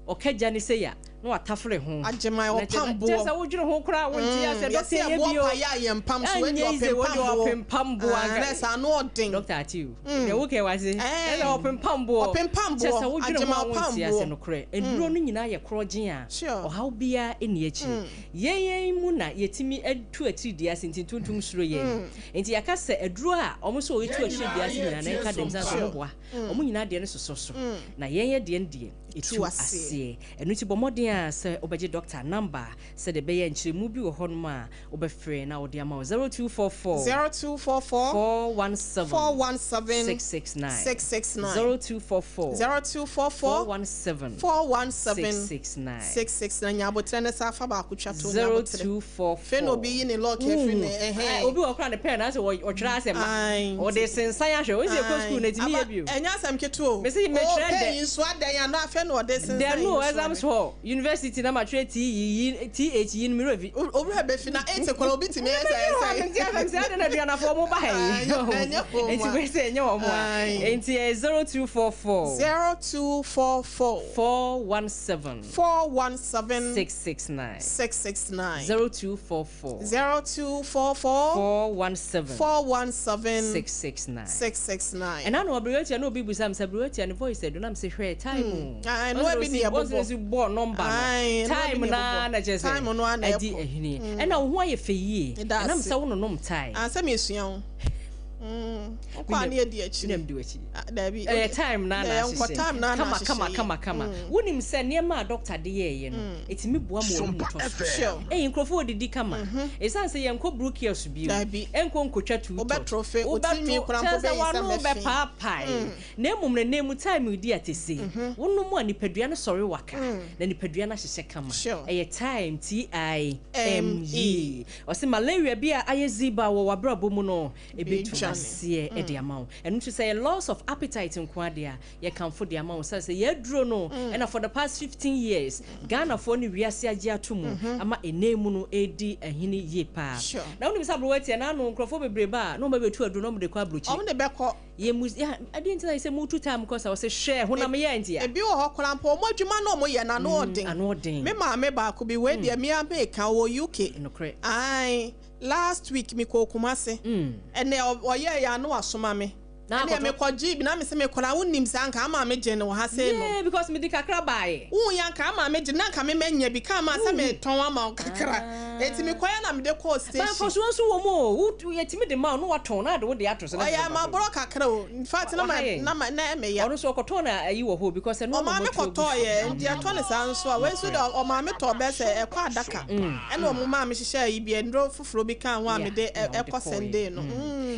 Ɔka gya ne sei a, na watafere ho. Agyeman Na kyerɛ ɔpam sɛ kyerɛ boɔ. sɛ wodwene ho koraa a wonte aseɛ. Mm, Doctor yɛse ɛnyɛ ɛboɔ bio. pa yɛ a yɛmpam so, wei Ɛnyɛ deɛ easy, wei ɔpempam deɛ boɔ. ɔpempam boɔ Ah, anka. na ɛsɛ ano ɔden. Doctor ate o. Deɛ wokɛ wase. Ɛɛ. Ɛsɛ ɔpempam boɔ. Ɔpempam Kyerɛ boɔ, sɛ wodwene ho Agyeman a ɔpam wonte aseɛ boɔ. nokorɛ. Nnuro no nyinaa yɛ korɔgyen a Sure. ɔhaw biara nni akyire. Yɛn yɛn mu na yɛtumi tu atiridii ase nti ntontom suro yɛn. Nti yɛaka sɛ aduro a wɔn sɛ wɔtu atiridii ase nyinaa no ɛnka dɛm sane sɛ wɔn boa. Wɔn nyinaa deɛ no sosɔ so. Na yɛn yɛ deɛ no deɛ ɛtu Ɛtu aseɛ. aseɛ. Ɛno nti bɔ mmɔden ara sɛ wobɛgye dɔkta namba sɛdeɛ ɛbɛyɛ a nkyerɛmu bi wɔ hɔnom a wobɛfrɛ na wɔde ama wo. 0244 0244 417 417 669. 669. 0244 0244 417 417 669. 669. Nya aboterɛ ne sa afa baako twa to nya aboterɛ. 0244. Fei na obi yi ne lock afiri ne ɛhɛn. Obi wɔ kora ne pɛn na asɛ ɔtwerɛ asɛm ma. Ae. Ɔde sensan ahwɛ. Ɔsi ɛkɔ sukuu na ɛtumi yɛ bio. Ɛnyɛ asɛm ketewa o. Mesi metwerɛ Oh, dɛ. pɛn yi nso adɛn ano afei na ɔde sensan Dɛn yi no nso exams adɛn. hall university na matwerɛ T yi yi T H yi no me werɛ fi. Owura bɛfi na eight koraa obi tumi yɛ sɛ ɛsɛ. Nti afɛm sɛ adɛn na aduanafoɔ mo ba ha yi. Ɛnyɛ wɔn a. Nti wei sɛ ɛnyɛ wɔn a. Nti ɛyɛ 0244. 0244. 417. 417. 669. 669. 0244. 0244. 417. 417. 669. 669. Ɛna na ɔbrɛwatia na obi busa me sɛ brɛwatia ne voice ɛdo na me sɛ hwɛ time o. Ae, no ebi ne ɛbobɔ. Ɔsɛ ɔsi bɔ nɔmba Ae, no. no ebi Time ne naa ɛbobɔ. na kyerɛ sɛ Time no ara na ɛdi ɛkɔ. ahini. Ɛna wo ho ayɛ fɛ yie. Meda Ɛnam ase. sɛ wo nonom time. Ah, sɛ mesua wo. Wokɔ a ne yɛdi akyiri. Nam di w'akyi. Ah, dabi. Ɛyɛ time naa na Ɛyɛ nkɔ ahyehyɛ. time naa na Kama kama ahyehyɛ kama yie. kama. Wonim sɛ nneɛma a dɔkta de yɛɛyɛ no, ɛtumi boa ma wɔn mu tɔ so. Sure. Ɛyi nkurɔfoɔ odidi kama. Ɛsiane sɛ yɛnkɔ Brookhill bio. Dabi. Ɛnkɔ nkotwa two tot. Wobɛtorofe, wo tirinwi koraa mpo kyerɛ sɛ bɛyɛ sɛ w'ano mɛfe. bɛpaapae. Na mmom no, na emu time redi atese. Wonom a nipadua no sɔre waka. Na nipadua no ahyehyɛ kama. Sure. Ɛyɛ time T I M E. Ɔse malaria bi a ayɛ ziba wɔ w'abrabɔ mu no, ɛbɛtu Bɛdwane. aseɛ ɛde ama wo. Ɛno nso sɛ yɛ loss of appetite nko adeɛ a yɛkamfo de ama wo sɛ sɛ yɛaduro no ɛna for the past 15 years Ghanafoɔ ne wiase agye ato mu ama ɛnɛ mu no ɛdi ahini yie paa. Sure. Na wonim sɛ aberewa tiɛ na ano nkurɔfoɔ bebree ba a na wɔn bɛbɛtu aduro na wɔn de kɔ aburokyire. Ɔmo de bɛkɔ. Yɛ mu yɛ adeɛ nti na yɛ sɛ mutu time kɔ sa wɔsɛ hwɛ honam yɛ nti a. Ebi wɔ hɔ koraa mpo ɔmo adwuma na ɔmo yɛ no ano ɔden. Ano ɔden. Me maame baako bi wei deɛ mea meka wɔ UK. Nokorɛ. Ae, last week mekɔɔ Kumase. Ɛnɛ ɔyɛɛ yɛ ano asoma me. Na Ɛnɛ akɔtɔ- mekɔgye bi na me sɛ mekɔla wonim sɛ anka ama me gye no wɔ ha sei no. Yeah, because mede kakra baeɛ. Wohu yɛ anka ama me gye na anka me manya bi ka ama sɛ metɔn ama wo kakra. Enti mekɔyɛ na mede kɔɔ station. Mfɔsoɔ nso wɔ mu o. Wo yɛtumi de ma wo na watɔn na ade wo de ato so. na Ɔyɛ de ba ama borɔ kakra o. In fact na ma Ɔha yɛ. na ma na ɛmɛ ya. Ɔno nso ɔkɔtɔn na ayi wɔ hɔ because ɛno Ɔmaame kɔtɔɔ yɛ nti ɛtɔ ne saa nso a wei nso de ɔmaame tɔɔ bɛɛ sɛ ɛkɔ adaka ɛna ɔmo maame hyehyɛ yi bi nduro foforɔ bi ka ho a mede ɛkɔ sɛnde no.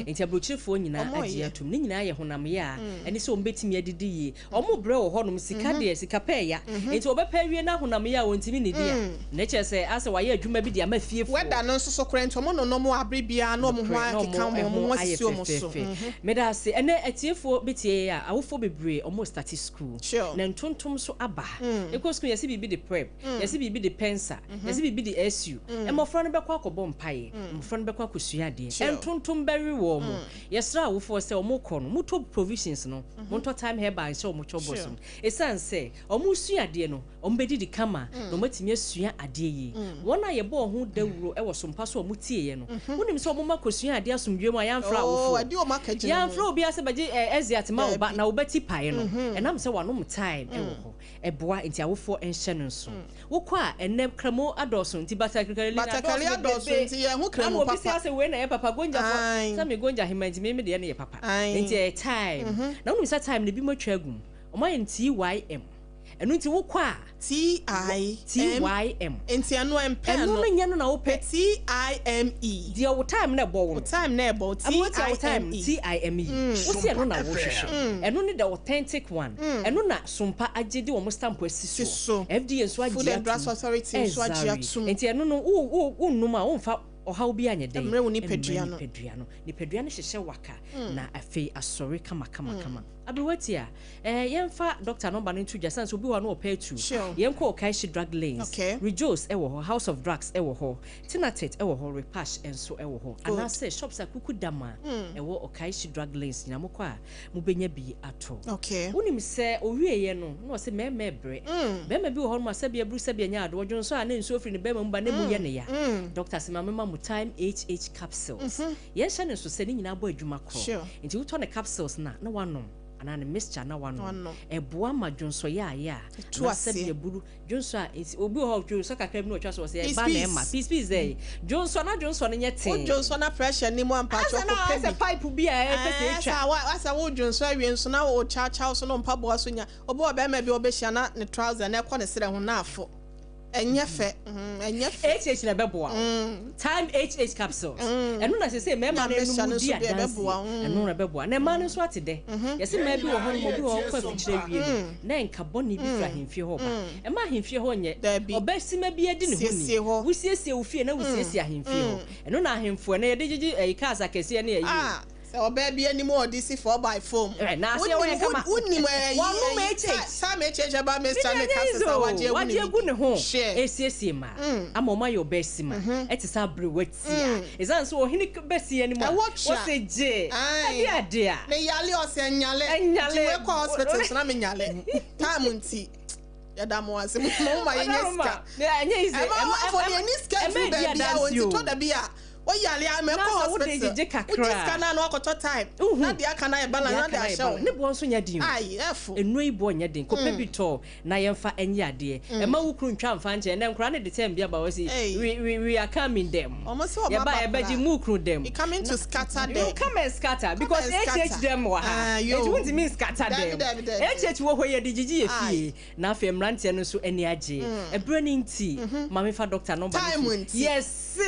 Nti aburokyerefoɔ nyinaa Ɔmo agye yɛ. atom ne nyinaa yɛ honam yɛ a ɛne sɛ ɔmbɛtumi adidi yie. Ɔmo brɛ wɔ hɔnom sika deɛ sika pɛɛ ya. Nti ɔbɛpɛ awie na honam yɛ a wɔntumi nidi a na kyerɛ sɛ asɛ wayɛ adwuma bi de ama fiefoɔ. Wɛda no nso so korɛ nti ɔmo nonom abere biara na ɔmo ho akeka ɔmo ɔmo ho asisi ɔmo so. Meda ase. Ɛnɛ atiefoɔ bɛtie yɛ a awofoɔ bebree ɔmo start school. Sure. Na ntontom so aba. Ɛkɔ school yɛsi biribi de prep, yɛsi biribi de pensa, yɛsi biribi de SU. Mmɔfra no bɛkɔ akɔbɔ mpaeɛ, mmɔfra no bɛkɔ akɔsua adeɛ. Sure. Ntontom bɛwe wɔ mo. Yɛsrɛ awofoɔ sɛ ɔmo kɔ no, motɔ provisions no, montɔ time herbal nhyɛ ɔmo kyɛ bɔ so. Ɛsiane sɛ ɔmo sua adeɛ no, ɔmo bɛdidi kama na ɔmo atumi asua adeɛ yie. Wɔn a yɛbɔ ɔho dawuro ɛwɔ sompa so a ɔmo tie yɛ no, wonim sɛ ɔmo ma kɔsua adeɛ asomdwe mu a yɛamfrɛ Oh, awofoɔ. ɛde ɔmo aka gyina Yɛamfrɛ mu. obiara sɛ bɛgye ɛziat ma wo ba Daabi. na wobɛti pae no. Ɛnam sɛ wanom time ɛwɔ hɔ. Ɛboa nti awofoɔ nhyɛ no nso. Wokɔ a ɛnɛ kramo adɔɔso nti batakari Batakari adɔɔso nti yɛn ho kramo Ana obi papa. sɛ asɛ wei na ɛyɛ papa gonja fo. Ae. Sɛ me gonja hema nti me me deɛ no yɛ papa. Ae. Nti ɛyɛ time. Na wonim sɛ time no bi mo atwa agu mu. Ɔmo ayɛ no TYM. Ɛno nti wokɔ a. T-I-M. T-Y-M. Nti ɛno ɛmpɛ Ɛno no. no nyɛ no na wopɛ. T-I-M-E. Deɛ wo time na ɛbɔ wo no. Wo time na ɛbɔ wo. Ama woatia wo time T-I-M-E. T-I-M-E. Wo se ɛno na wohwehwɛ. Ɛno ne the authentic one. Ɛno na Sompa agye de wɔn stamp asi Si soɔ. so. FDA nso agye Food and Drugs atom. Authority nso agye Exactly. atom. Nti ɛno no wo wo wonnom a womfa ɔhaw bi anyɛ dɛn? Ɛmmerɛ wo nipadua Ɛmmerɛ no. nipadua no. Nipadua no hyehyɛ waka na afei asɔre kama kama kama. Aberewa tia, eh, yɛmfa doctor number no nto dwa sane sɛ obi wɔ hɔ a na ɔpɛ atu. Sure. Yɛnkɔ Okaishie Drug Lanes. Okay. Rejoice ɛwɔ hɔ, House of Drugs ɛwɔ hɔ, Tinatet ɛwɔ hɔ, Repash nso ɛwɔ hɔ. Good. Anaasɛ shops a kuku dam a ɛwɔ Okaishie Drug Lanes nyinaa mokɔ a mobɛnya bi atɔ. Okay. Wonim sɛ owieɛ no na ɔse mmarima ɛbrɛ. Barima bi wɔ hɔ nom a sɛbi aburu sɛbi ɛnyɛ ade, ɔdwo nso a na nsuo firi ne barima mu ba na emu yɛ ne ya. Doctor se ma mema mo Time HH capsules. Yɛnhyɛ no nso sɛ ne nyinaa bɔ adwuma korɔ. Sure. Nti wotɔ ne capsules no a na wanom anaa ne mixture na wanom. Wanom. Ɛboa ma dwonsɔyɛ a yɛ a Ɛtu anaa aseɛ. sɛbi aburu dwonsɔ a nti obi wɔ hɔ a dwonsɔ kakra bi na ɔtwa so ɔsɛ Peace ɛba na peace. ɛma. Peace peace dɛ. Dwonsɔ na dwonsɔ no nyɛ Wo tee. dwonsɔ na pressure ni mu ampa Asɛ kyɛ na kɔpɛ asɛ bi. pipe bi a ɛpɛ sɛ Ɛɛ, ɛtwa. sɛ wa asɛ wo dwonsɔ awie nso na wo kyawkyaw so na mpaboa so nya. Obi wɔ bɛrima bi a ɔbɛhyia na ne trouser na ɛkɔ ne serɛ ho na afo. Ɛnyɛ fɛ. Ɛnyɛ fɛ. HH na ɛbɛboa wo. Time HH capsules. Ɛno na sɛ sɛ mmarima Na no mixture anom no di nso bi adanseɛ. ɛbɛboa wo. Ɛno na ɛbɛboa. Na mmaa no nso ate dɛ. Yɛsɛ mmaa bi wɔ hɔ nom, obi wɔ hɔ kɔ afikyire awie no, na nka bɔne bi firi ahemfie hɔ ba. Ɛma ahemfie hɔ nyɛ. Dabi. Ɔbɛsima bi adi ne ho ni. Siesie hɔ. Wosiesie wo fie na wosiesie ahemfie hɔ. Ɛno na ahemfo ɛnɛ yɛde gyegye ɛyi cars akɛseɛ ne ɛyi. Ah, sɛ ɔbaa bi anim a ɔde si 4 by 4 mu. Eh, na aseɛ wɔyɛ kama. Wonim ɛyi Wɔnom ɛyi HH. Time HH ba mixture ne Ɛnyɛ capsules easy a o. wagye agu Wagye ne agu ne ho. Hwɛ. Esiesie ma. Ama ɔmo ayɛ ɔbaa si ma. Ɛte sɛ aberewa tia. Ɛsiane sɛ ɔhene bɛsi anim a. Ɛwɔ twa. Wɔsɛ gye. Aye. Ɛde ade a. Me yale ɔsɛ nyale. Ɛnyale. Nti wekɔ hospital so na me nyale. Time nti. Yɛda mo ase. Mo mo ma yɛnyɛ sika. Ɛnyɛ easy. Ɛma amanfoɔ deɛ ɛni sika ɛma duru ɛdi baabi a adanse wɔn o. ti tɔ da bi a wɔyale a mɛkɔ Na sɛ wode hospital. gyegye kakra. Wogye sika no a na wakɔtɔ time. Uhu. Na deɛ aka no ayɛ balance na de ahyɛ wo. Ne boɔ nso nyɛ den o. Ayi ɛfo. Nnuro yi boɔ nyɛ den. Kɔpɛ bi tɔ na yɛmfa ɛnyɛ adeɛ. Ɛma wo kunu ntwa mfa nkyɛn. Ɛnɛ nkwadaa no de term bi aba hɔ sɛ Ei. we are coming them. Ɔmo sɛ ɔmo Yɛba aba yɛbɛgye koraa. mu kunu them. You coming to scatter You them. come and scatter because and HH scatter. them wɔ ha. Ah, yo. Enti wontumi scatter Dabi, them. dabi, dabi. HH wɔ hɔ yɛde gyegye yɛ Aye. fie. Na afei mmeranteɛ no nso ani agye. Ɛberɛ no nti, ma memfa doctor number no Time to- nti. Yɛse,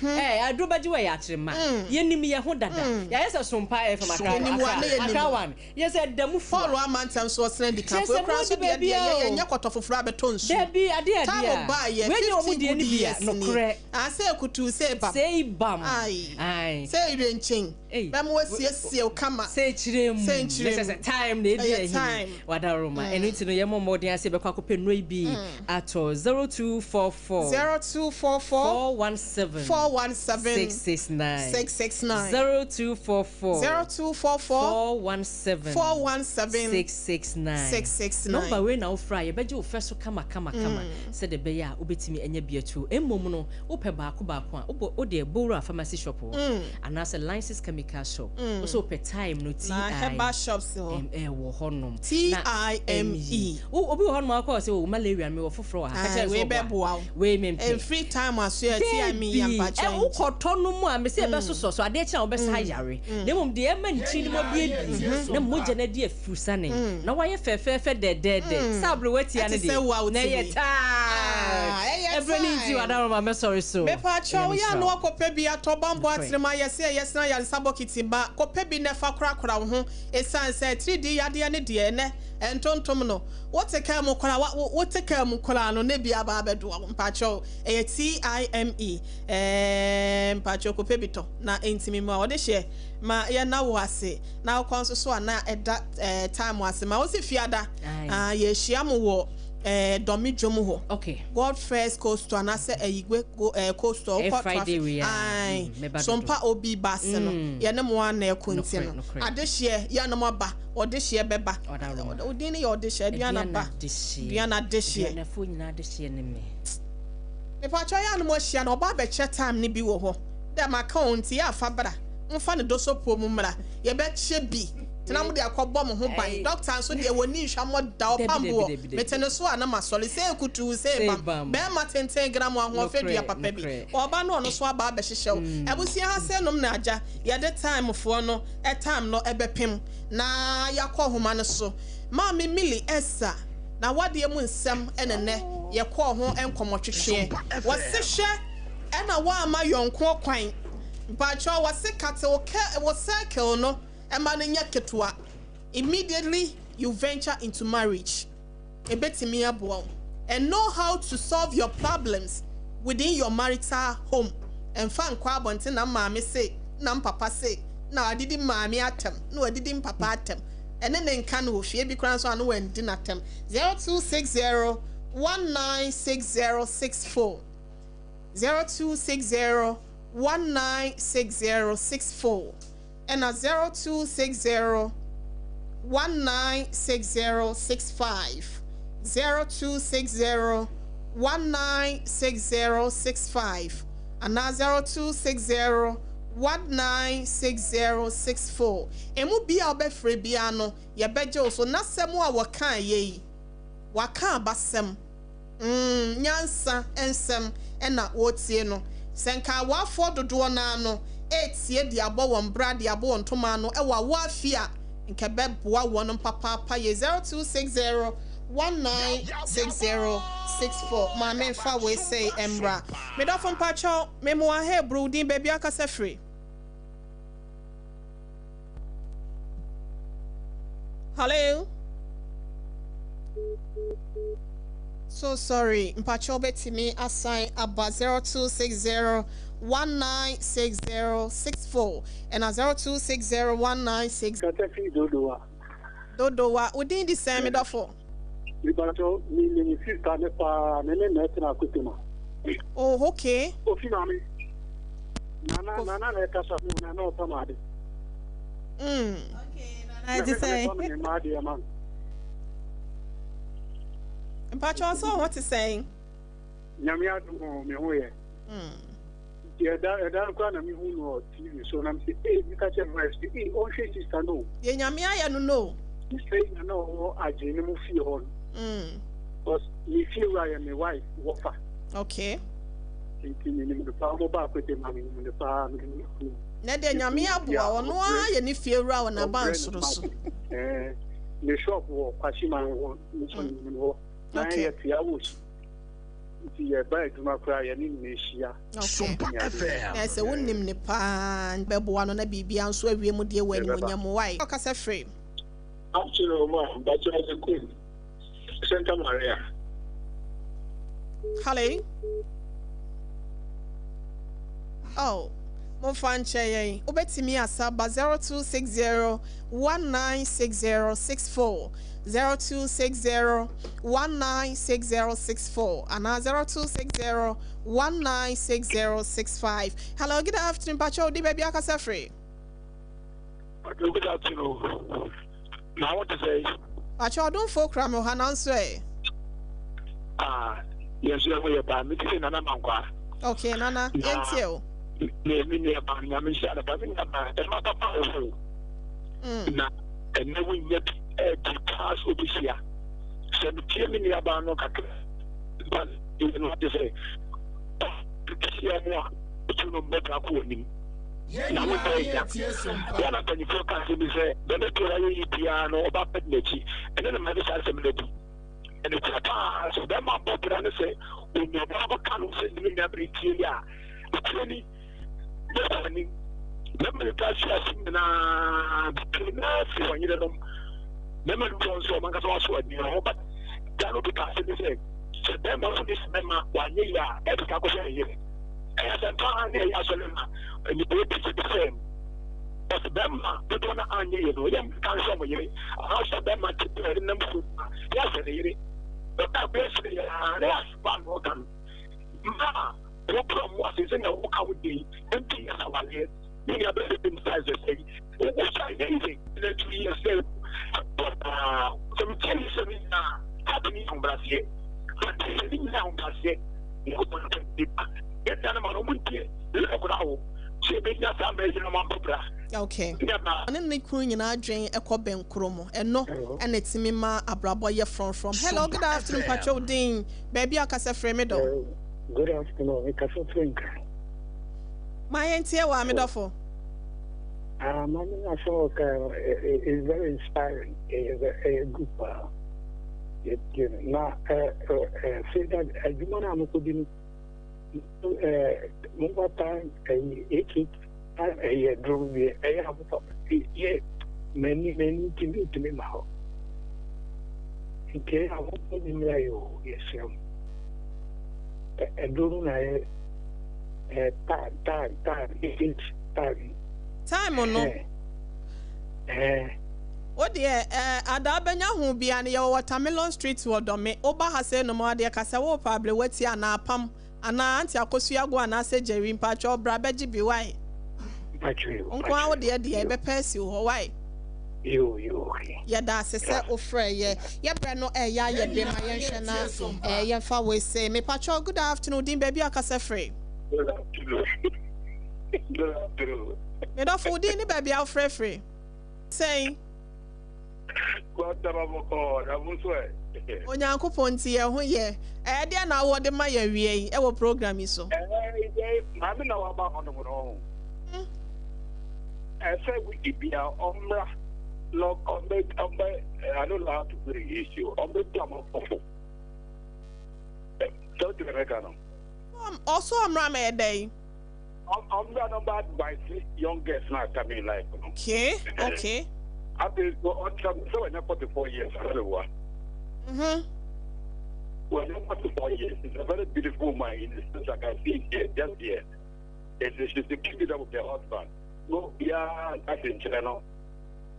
eh, aduro bɛgye wɔ yɛ akyerema. Yɛnim yɛn ho dada. Yɛayɛ sɛ sompa FM Accra, Yɛnim wa Accra, na yɛnim. Accra one. Yɛsɛ da mu fua. Paul ama ntɛm so ɔsena di Kyerɛ kanfo. sɛ Ekura nso mo di deɛ baabi deɛ a o. yɛ yɛnyɛ kɔtɔ foforɔ abɛtɔ nsu. Dabi, adeɛ adeɛ Time a. baa yɛ Wei nyɛ ɔmo 15 deɛ good no bi a, years ni. nokorɛ. Ase ekutu sɛ bam. Sɛ bam. Aye. Aye. Sɛ irenkyɛn. Ei. Bɛmo wasiesie wo kama. Sɛ kyerɛ mu. Sɛ nkyerɛ Na mu. kyerɛ sɛ time na ɛdi Ɛyɛ ahim. time. Wadaroma. Ɛno nti no yɛmmɔ mmɔden ase yɛbɛkɔ akɔpɛ nnuro yi bi atɔ 0244 0244 417 417 669 669 0244 0244 417 417 669 669. Nɔmba wei na wofrɛ a yɛbɛgye wo fɛ so kama kama kama sɛdeɛ ɛbɛyɛ a wobɛtumi anya bi atu. Mmom no wopɛ baako baako a wobɔ wode Bowura pharmacy shop hɔ anaasɛ License chemical shop. Wo sɛ wopɛ time no T Na I herbal shops hɔ. M ɛwɔ hɔnom. T Na I M E. Wo obi wɔ hɔnom akɔ sɛ o malaria me wɔ foforɔ wɔ ha. Ka kyerɛ no Wei sɛ ɔboa. bɛboa wo. Wei mempɛ. Ɛmfiri time aso yɛ T I M E yɛ Dabi, mpakyɛ ɛ wokɔtɔ no mu a mese ɛbɛsosɔ so adeɛ kyena wobɛsa ayare. Na mmom deɛ ɛma ne tiri no mu abiebie na mogya no adi afurusane na wayɛ fɛfɛɛfɛ dɛdɛɛdɛ sɛ aberewa tia no Ɛte sɛ wo a deɛ wote na ɛyɛ wei. taa. Ah, ɛyɛ Ɛberɛ no nti time. wadaroma mɛsɔre so. Mepakyɛw Nyame yɛ nhyira ano wo. akɔpɛ bi atɔ bambɔ Nokorɛ. atenema yɛsɛ yɛsena yaresa bɔkiti ba kɔpɛ bi na ɛfa korakora wo ho ɛsiane sɛ 3D yadeɛ ne deɛ ɛnɛ ɛntontom no wote kaa mu koraa wote kaa mu koraa no ne bi aba abɛdoa wo. Mpakyɛw ɛyɛ T-I-M-E. Ɛɛ, mpakyɛw kɔpɛ bi tɔ na ɛntimi mu a wɔde hyɛ ma yɛna wo ase na wokɔ nso so a na ɛda time ase ma wo si fiada. Aye. Ah, yɛhyia mo wɔ Dɔme dwom hɔ. Okay. God First Coastal anaasɛ Ayigbe Coastal Ɛyɛ wokɔ Friday traffic. wei a, Aye. mɛba Sompa dodo. Obi baase no yɛne mo ana ɛkɔ nti no Nokorɛ, nokorɛ. adehyeɛ yɛnom aba ɔdehyeɛ bɛba. Ɔda Roma. Odin no yɛ ɔdehyeɛ aduana ba Aduana dehyeɛ. Aduana dehyeɛ. Aduanafoɔ nyinaa dehyeɛ ne me. Mepatwa yɛ anom ahyia no ɔba abɛkyɛ time no bi wɔ hɔ dɛ maka wo nti yɛ afa bra mfa ne dosopuo mu mmra yɛbɛkyɛ bi tena mo de akɔbɔ mo ho ban. Ɛy. Doctor nso deɛ wɔni nhwamɔ da Dabi, ɔpamboɔ dabi, dabi, dabi. mete ne so a na masɔre sɛ ekutu sɛ Sɛ bam bam. bɛrima tenten gram ahoɔfɛ Nokorɛ, dua papa bi nokorɛ. ɔba no ɔno so aba abɛhyehyɛ wo abusua ha sɛ nom na agya yɛde time foɔ no time no ɛbɛpem na yɛakɔ homa no so maame Millie Esther. N'awadeɛ mu nsɛm na nnɛ yɛkɔɔ ho nkɔmmɔtwetweɛ. Wɔse hwɛ ɛna woamma yɔnkoɔ kwan. Mpakyɛw wɔse kate wo kɛ wo circle no ma no nyɛ ketewa immediately you venture into marriage. Ɛbɛtumi aboa wo and know how to solve your problems within your marital home. Ɛmfa nkɔ abɔnten na maame se na mpapa se na wadidi maame atɛm na wadidi mpapa atɛm. Ɛne ne nka no wɔ fie bi koraa nso a na wandi n'atɛm. 0260 196064 0260 196064 ɛna 0260 196065 0260 196065 anaa 0260 196064. Emu bi a wobɛfrɛ biara no, yɛbɛgye wo so. N'asɛm a wɔkaeɛ yi, waka abasɛm. Mm, nyansa nsɛm na wɔretie no. Sɛ nka awafoɔ dodoɔ no ara no retie de abɔ wɔn bra de abɔ wɔn ntoma ano wɔ awoɔ afe a, nka ɛbɛboa wɔn papaapa yie. 0260 196064 Maame mfa wei sei mmra. Me dɔfo mpakyɛw, me moa he bro wo din baabi akasa firi. Hello. So sorry, mpakyɛw bɛtumi asan aba 0260 196064 ɛna 0260 196. Kasa fi Dodowa. Dodowa, wo din de sɛn me dɔfo? Mepakyɛw, me nim sister no paa, me ne no ɛtena Akotema. Oh, okay. Kofi maame. Nana, Nana na ɛkasa no, Nana ɔpam ade. Okay, Nana ɛte sɛn? Na me ma adeɛ ma no. Mpakyɛw sɛ wo ho te sɛn? Nyame adom o, me ho yɛ. Nti ɛda ɛda no koraa na mehu no wɔ TV so na mesɛ ee meka kyerɛ me wife sɛ ee ɔnhwɛ sister no o. Deɛ Nyame ayɛ no no. Sister yi na na ɔwɔ Agyen no mu fie hɔ no. Cause me fie wura yɛ me wife wɔfa. Okay. Nti menim no paa ɔmo ba akwete ma menim no paa menim no kunu. Na deɛ Nyame aboa ɔno ara yɛ ne fie wura wɔ n'abansoro so. Ɛɛ ne shop wɔ Kwashiman hɔ nso menim no hɔ. Na yɛ tua wɔ su. Nti yɛba adwuma koraa yɛne no hyia. Okay. Na sɛ wonim no paa bɛboa no na biribiara nso awie mu deɛ wɔ animuonyam mu. Wai? Ɔkasa firi. Afternoon ma mpakyɛ ɔdze kum Santa Maria. Hello. Oh, momfa nkyɛ yɛn. Wobɛtumi asa ba 0260 196064, 0260 196064 anaa 0260 196065. Hello, good afternoon. Pacho, wodi baabi akasa firi? Pacho, good afternoon. Na wo te sɛ? Pacho, ɔdomfo kura me ha nanso ɛ. Ah, yɛn nso yɛn ho yɛ paa. Me ti sɛ Nana Mankwaa. Okay, Nana, yɛntie o. Me me nua baa no nyame nhyira no ba me nua baa ɛma papa wɔ hɔ mm. na ɛnɛ wonya bi ɛɛdi paa sɛ wobɛhyia sɛ metie me nua baa no kakra ba no ate sɛ hyia mu a ɛtu no mbɛbra kɔ anim na wontaa nya yɛ na mpanyimfoɔ ka asɛm bi sɛ bɛbɛ biara yɛyi biara no ɔba pɛ n'akyi ɛne na made saa asɛm no adi ɛne kura paa sɛ bɛma bɔ bra no sɛ onuabaa bɛka no sɛ ne nua bere tie yi a Akyire ni, Yesu anim, mmarima no taa fi ase nyinaa bebree no ara firi wɔn yerenom. Mmarima no bi wɔ nso wɔn ankasa wɔaso ani wɔn ho ba. Da no obi ka asɛm bi sɛ, sɛ bɛrima wo ne sɛ bɛrima wanyɛ yie a, ɛde ka kɔhwɛ ne yere. Ɛyɛ asɛm paa ne ɛyɛ asɔre ma nnipa bi sɛ bi sɛ ɔsɛ bɛrima dodoɔ no anyɛ yie no, yɛ nka nhwɛ wɔn yere. Anaasɛ bɛrima te bi a ɛde nam fam a, yɛ asɛ ne yere. Bɛka bɛyɛ sɛ yɛ a, na yɛ asɛm a na ɔka no. Mmaa Wopra mu ase sɛnea woka wo de yi nti yɛ awareɛ me nua bɛyɛ bɛm size sɛ yi wo sa yɛ yɛ na tu yɛ sɛ paa sɛ metie ne sɛ me nyinaa ade ne ahobraseɛ ade sɛ ne nyinaa ahobraseɛ nkɔpɔ no pɛ nipa yɛ nua no ma no ɔmo ntie yɛ ɔkora wo sɛ ɛbɛnya saa mmaa yi na ɔmo abɔ bra. Okay. Ɔne ne kunu nyinaa adwen kɔ bɛnkoro mu. Ɛno na ɛtumi ma abrabɔ yɛ frɔmfrɔm. Hello, good afternoon, mpakyɛ wo din, baabi a wokasa firi, me dɔ. Good afternoon, me kasa firi Nkran. Ma yɛn tie wo a, me dɔfo. Ah, maame na asɛm a ɔka no is very inspiring. Ɛyɛ good paa. Yɛtie no. Na ɛ ɛ ɛ sɛ da adwuma no a mokɔdi no ɛ momfa time ɛyi eight time ɛyi aduro bi ɛyɛ a mofa yɛ m'ani m'ani nti mentumi ma hɔ. Nti ɛyɛ a momfa bi mmra yɛ o yɛsrɛ mo. Aduro no na yɛ ɛ time time time eight time. Time no. Ɛɛ. Wo deɛ eh Adaa bɛnya ho bia no yɛwɔ watermelon street wɔ Dɔme wo ba ha sei nom a deɛ kasɛ wo repɛ abrewa ti anaa apam anaa aunty Akosua go anaa sɛ Jerry mpakyɛw bra bɛgye bi wai Mpakyɛw Wo nko ara wo mpakyɛw deɛ deɛ yo yɛbɛpɛ asi wo hɔ wai. Yo yo okay. Yɛda ase sɛ wo frɛ yɛ. Yɛ brɛ no ɛyɛ ayɛ be ma yɛnhwɛ na eh yɛnfa wei sei. Mepakyɛw good afternoon wo din baabi a wokasa firi. Good afternoon good afternoon. Me dɔfo wo din ne baabi a wofrɛ firi. Sɛn? Kwantama bɔkɔɔ, na mo nso ɛ? Onyankopɔn nti yɛn ho yɛ. Ɛɛ deɛn na wowɔ de ma yɛn awia yi wɔ program yi so? Ɛɛ yɛ maame na waba hɔnom no ɔho. Ɛsɛ wiki bia ɔmmra na ɔmbɛ ɔmbɛ I don't know how to put it issue ɔmbɛ tu amafofo. Sɛ wote deɛ mɛka no. Ɔso ɔmmra mɛyɛ dɛn? Ɔmbra na ɔmbɛ advice young girls na aka me life no. Okay, okay. Afei nso ɔtra sɛ wanya 44 years asɛwa. Wanya 44 years. She's a very beautiful woman in the sense I can see it here, just here. And she should keep it up with her husband. No, yeah, that's in China.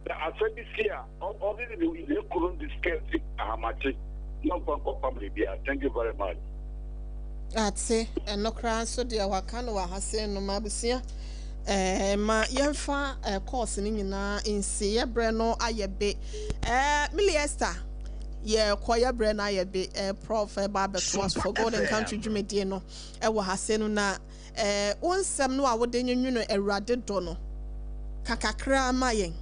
Na asɛm bi si a, ɔne ne ne kunu discuss ahamakye na ɔmfa nkɔ family bia. Thank you very much. Ate, ɛno koraa nso deɛ waka no wɔ ha sei no, m'abusua eh, ma yɛmfa eh, course no nyinaa nsi, yɛ berɛ no ayɛ be eh, Millie Esther, yɛkɔ yɛ berɛ no ayɛ be eh, Prof ɛba abɛtoa so for God and Country dwumadie no ɛwɔ ha sei no na Eh, wo nsɛm no a wode nwenwene Awurade dɔ no, ka kakraa ma yɛn.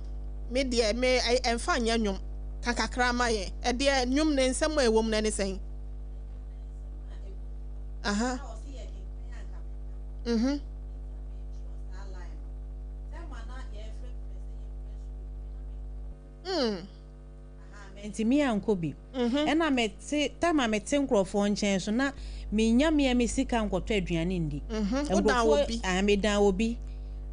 Me deɛ, me, ɛmfa nyɛ nnwom. Ka kakraa ma yɛn. Ɛdeɛ, nnwom no, nsɛm a ɛwɔ mu no, ɛne sɛn? Aha. Mhm. Mm. Mantumi ankɔ bi. Ɛna mete time a mete nkurɔfoɔ nkyɛn so na menya mea me sika nkɔtɔ aduane ndi. Wodan obi. Ah, medan obi.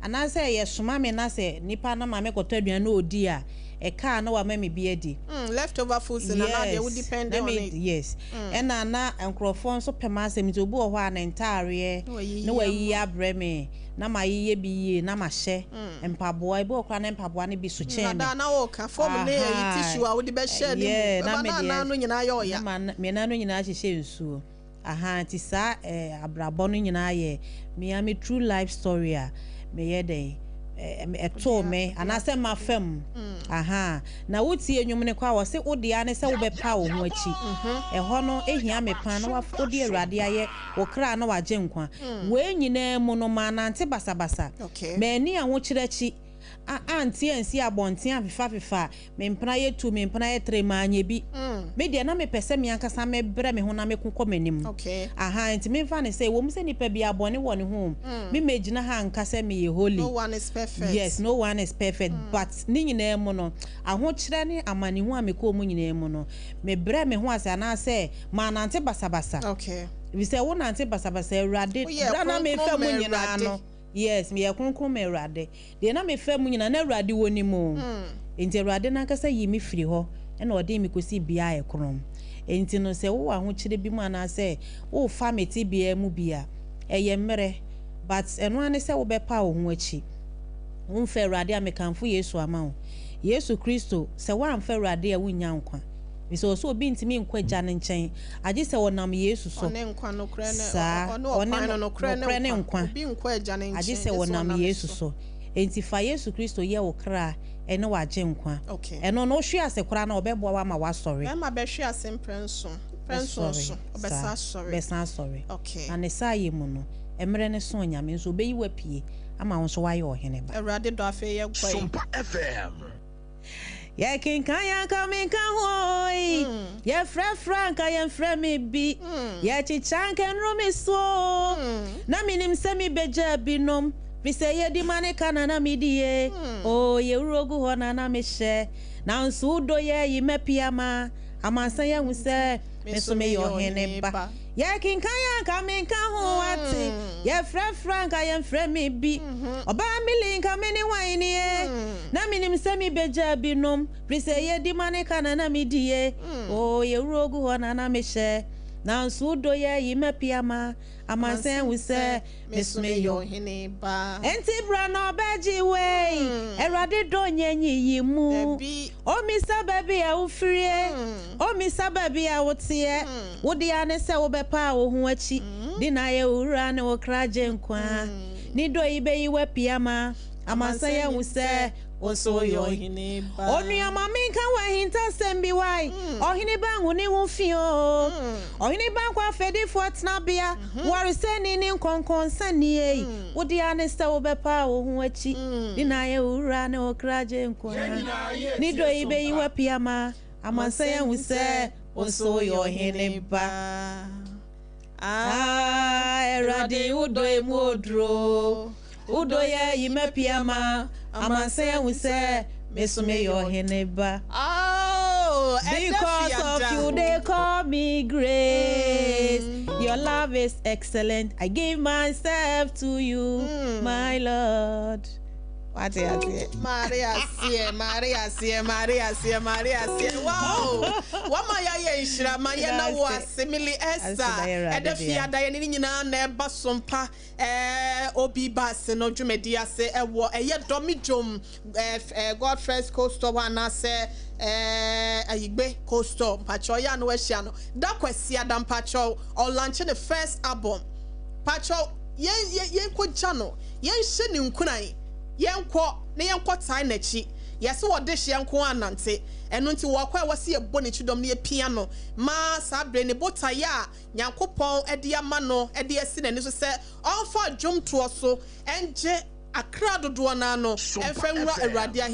Anaasɛ yɛsoma me na sɛ nipa no ma mekɔtɔ aduane na ɔdi a, ɛka a na wama me bi adi. Leftover foods na na deɛ wo depend on it. Yes. Ɛna na nkurɔfoɔ nso pɛ m'asɛm nti obi wɔ hɔ a ne ntaareɛ na wayiyi abrɛ me. Na mayeyɛ bi yie na mahyɛ mpaboa. Ebi wɔ hɔ koraa na mpaboa no bi so kyɛn me. Dada na woka fam ne ɛyi tissue a wode bɛhyɛ ne mu. Bɛba na anan no nyinaa yɛ ɔya. Na me nan no nyinaa hyehyɛ nsuo. Ahaa nti saa eh, abrabɔ no nyinaa yɛ me ara me true life story a meyɛ dɛn ɛtoo me anaasɛ mafa mu. Ahaa na wotie nnwom no kɔ a wɔse wo deɛ ara ne sɛ wobɛpa wo ho akyi. Ɛhɔ no ehia me paa na wode Awurade ayɛ wo kra na wagye nkwa. Wei nyinaa mu no, mannante basabasa. Manni ahokyere akyi, a ante ansi abɔnten amfefafefa me mpena yɛ tu, me mpena yɛ tere, manyɛ bi. Me deɛ, na mepɛ sɛ me ankasa mebrɛ me ho na meko kɔ m'anim. Ahaa, enti memfa no sɛ, ɛwom sɛ nipa biara bɔne wɔ ne ho o, me mɛgyina ha nka sɛ meyɛ holy. No one is perfect. Yes, no one is perfect, but ne nyinaa mu no, ahokyerɛ ne amanehunu a mekɔɔ mu nyinaa mu no, mebrɛɛ me ho ase anaasɛ Mannante basabasa. Okay. Efisɛ wonante basabasa, Awurade. Woyɛɛ Berɛ a na kronkron mefa mu ma nyinaa Awurade. no, yes, meyɛɛ kronkron ma Awurade. Deɛ na mefa mu nyinaa, na Awurade wɔ nim o. Enti Awurade no ankasa yii me firii hɔ na ɔde me kɔsii bea a ɛkorɔn. Enti no, sɛ wowɔ ahokyerɛ bi mu anaasɛ worefa me tebea mu bi a, ɛyɛ mmerɛ, but ɛno ara ne sɛ wobɛpa wo ho akyi. Womfa Awurade a, mekamfo Yesu ama wo. Yesu Kristo, sɛ woamfa Awurade a, wonnya nkwa. Efisɛ ɔse obi ntumi nkɔ Agya no nkyɛn agye sɛ ɔnam Yesu so. Ɔne nkwa, nokorɛ ne, Saa, ɔne ɔne ɔkwan no, nokorɛ nokorɛ ne ne nkwa. nkwa, Obi nkɔ Agya no agye nkyɛn sɛ gye sɛ ɔnam ɔnam Yesu so. so. Enti fa Yesu Kristo yɛ wo kra ne w'Agyenkwa. Okay. Ɛno no, wohwe ase koraa no a, ɔbɛboa wo ama woasɔre. Bɛrima bɛhwe ase mprɛnson, mprɛnson Bɛsɔre, so, ɔbɛsan saa, asɔre. bɛsan asɔre. Okay. Na ne saayɛ mu no, mmerɛ no so Onyame nso ɔbɛyi wo apue ama wo nso woayɛ ɔhene ba. Awurade dɔ afei yɛnkɔ ɛ. Sompa FM. Yɛkenkan anka menka ho oi, yɛfrɛfrɛ anka yɛmfrɛ me bi, yɛkyekye anka ɛnnuru me so o, na menim sɛ mebɛgyaa binom, firi sɛ yɛdi ma ne ka na na medie o, yɛwuro gu hɔ na na mehyɛ, nanso wo dɔ yɛ ayi mapia ma. Amansan ahu sɛ me nso meyɛ ɔhene ba. Yɛkenkan a nka menka ho ate. Yɛfrɛfrɛ a nka yɛmfrɛ me bi. Ɔbaa Milly nka me ne hwan nie? Na menim sɛ mebɛgyaa binom. Firi sɛ yɛdi ma ne ka na na medie. Oo yɛwuro gu hɔ na na mehyɛ. Nanso wo dɔ yi ayi m'apia ma. Amansan ahu sɛ me so meyɛ ɔhene ba. Enti bra na ɔbɛgye wei. Awurade dɔ nyɛ nyiyimu. Ɔmmisa baabi a wofirie. Ɔmmisa baabi a woteɛ. Wo dea ne sɛ wobɛpa wo ho akyi. De no ayɛ wo wura ne wo kra gyenkwa. Ne dɔ yi bɛyi wo apia ma amansan ahu sɛ wo nso woyɛ ɔhene. Onua ma menka wo ahintasɛm bi wai. Ɔhene ba ngu ne ho fi oo. Ɔhene ba nkɔ afɛdifoɔ tenabea. Waresani ne nkɔnkɔnsani ei. Wo dea ne sɛ wobɛpa wo ho akyi. De no ayɛ wo wura ne wo kra gyenkwa. Ne dɔ yi bɛyi wo apia ma amansan ahu sɛ wo nso woyɛ ɔhene ba. Ah, Awurade, wo dɔ emu oduro. Wo dɔ yɛ yi m'apia ma amansan ahu sɛ me so meyɛ ɔhene ba. Oh, Because of you they call me grace. Your love is excellent. I give myself to you, my Lord. Wate aseɛ. Maria aseɛ, Maria aseɛ, Maria aseɛ, Maria aseɛ. Wow! Wama yɛayɛ nhyira ma yɛ na wo ase Milly Esther. Ɛda fie ada yɛ ne ne nyinaa na ɛba so mpa obi ba ase no dwumadi ase ɛwɔ ɛyɛ dɔme dwom God First Coastal hɔ anaasɛ Ayigbe Coastal mpakyɛw yɛ a na wahyia no da kwasi ada mpakyɛw ɔlanche ne first album mpakyɛw yɛn yɛn yɛnkɔgya no yɛnhyɛ ne nkuran yɛnkɔ na yɛnkɔ tae n'akyi yɛsɛ wɔde hyeɛ nko anante ɛno nti wɔkɔ a wɔsi yɛbɔ ne kyidɔm na yɛpia no ma saa bere ne botaeɛ a Nyankopɔn de ama no de asi n'ani so sɛ ɔmfa dwomtoɔ so ngye akra dodoɔ no ano Sompa ɛmfa nwura FM. Awurade.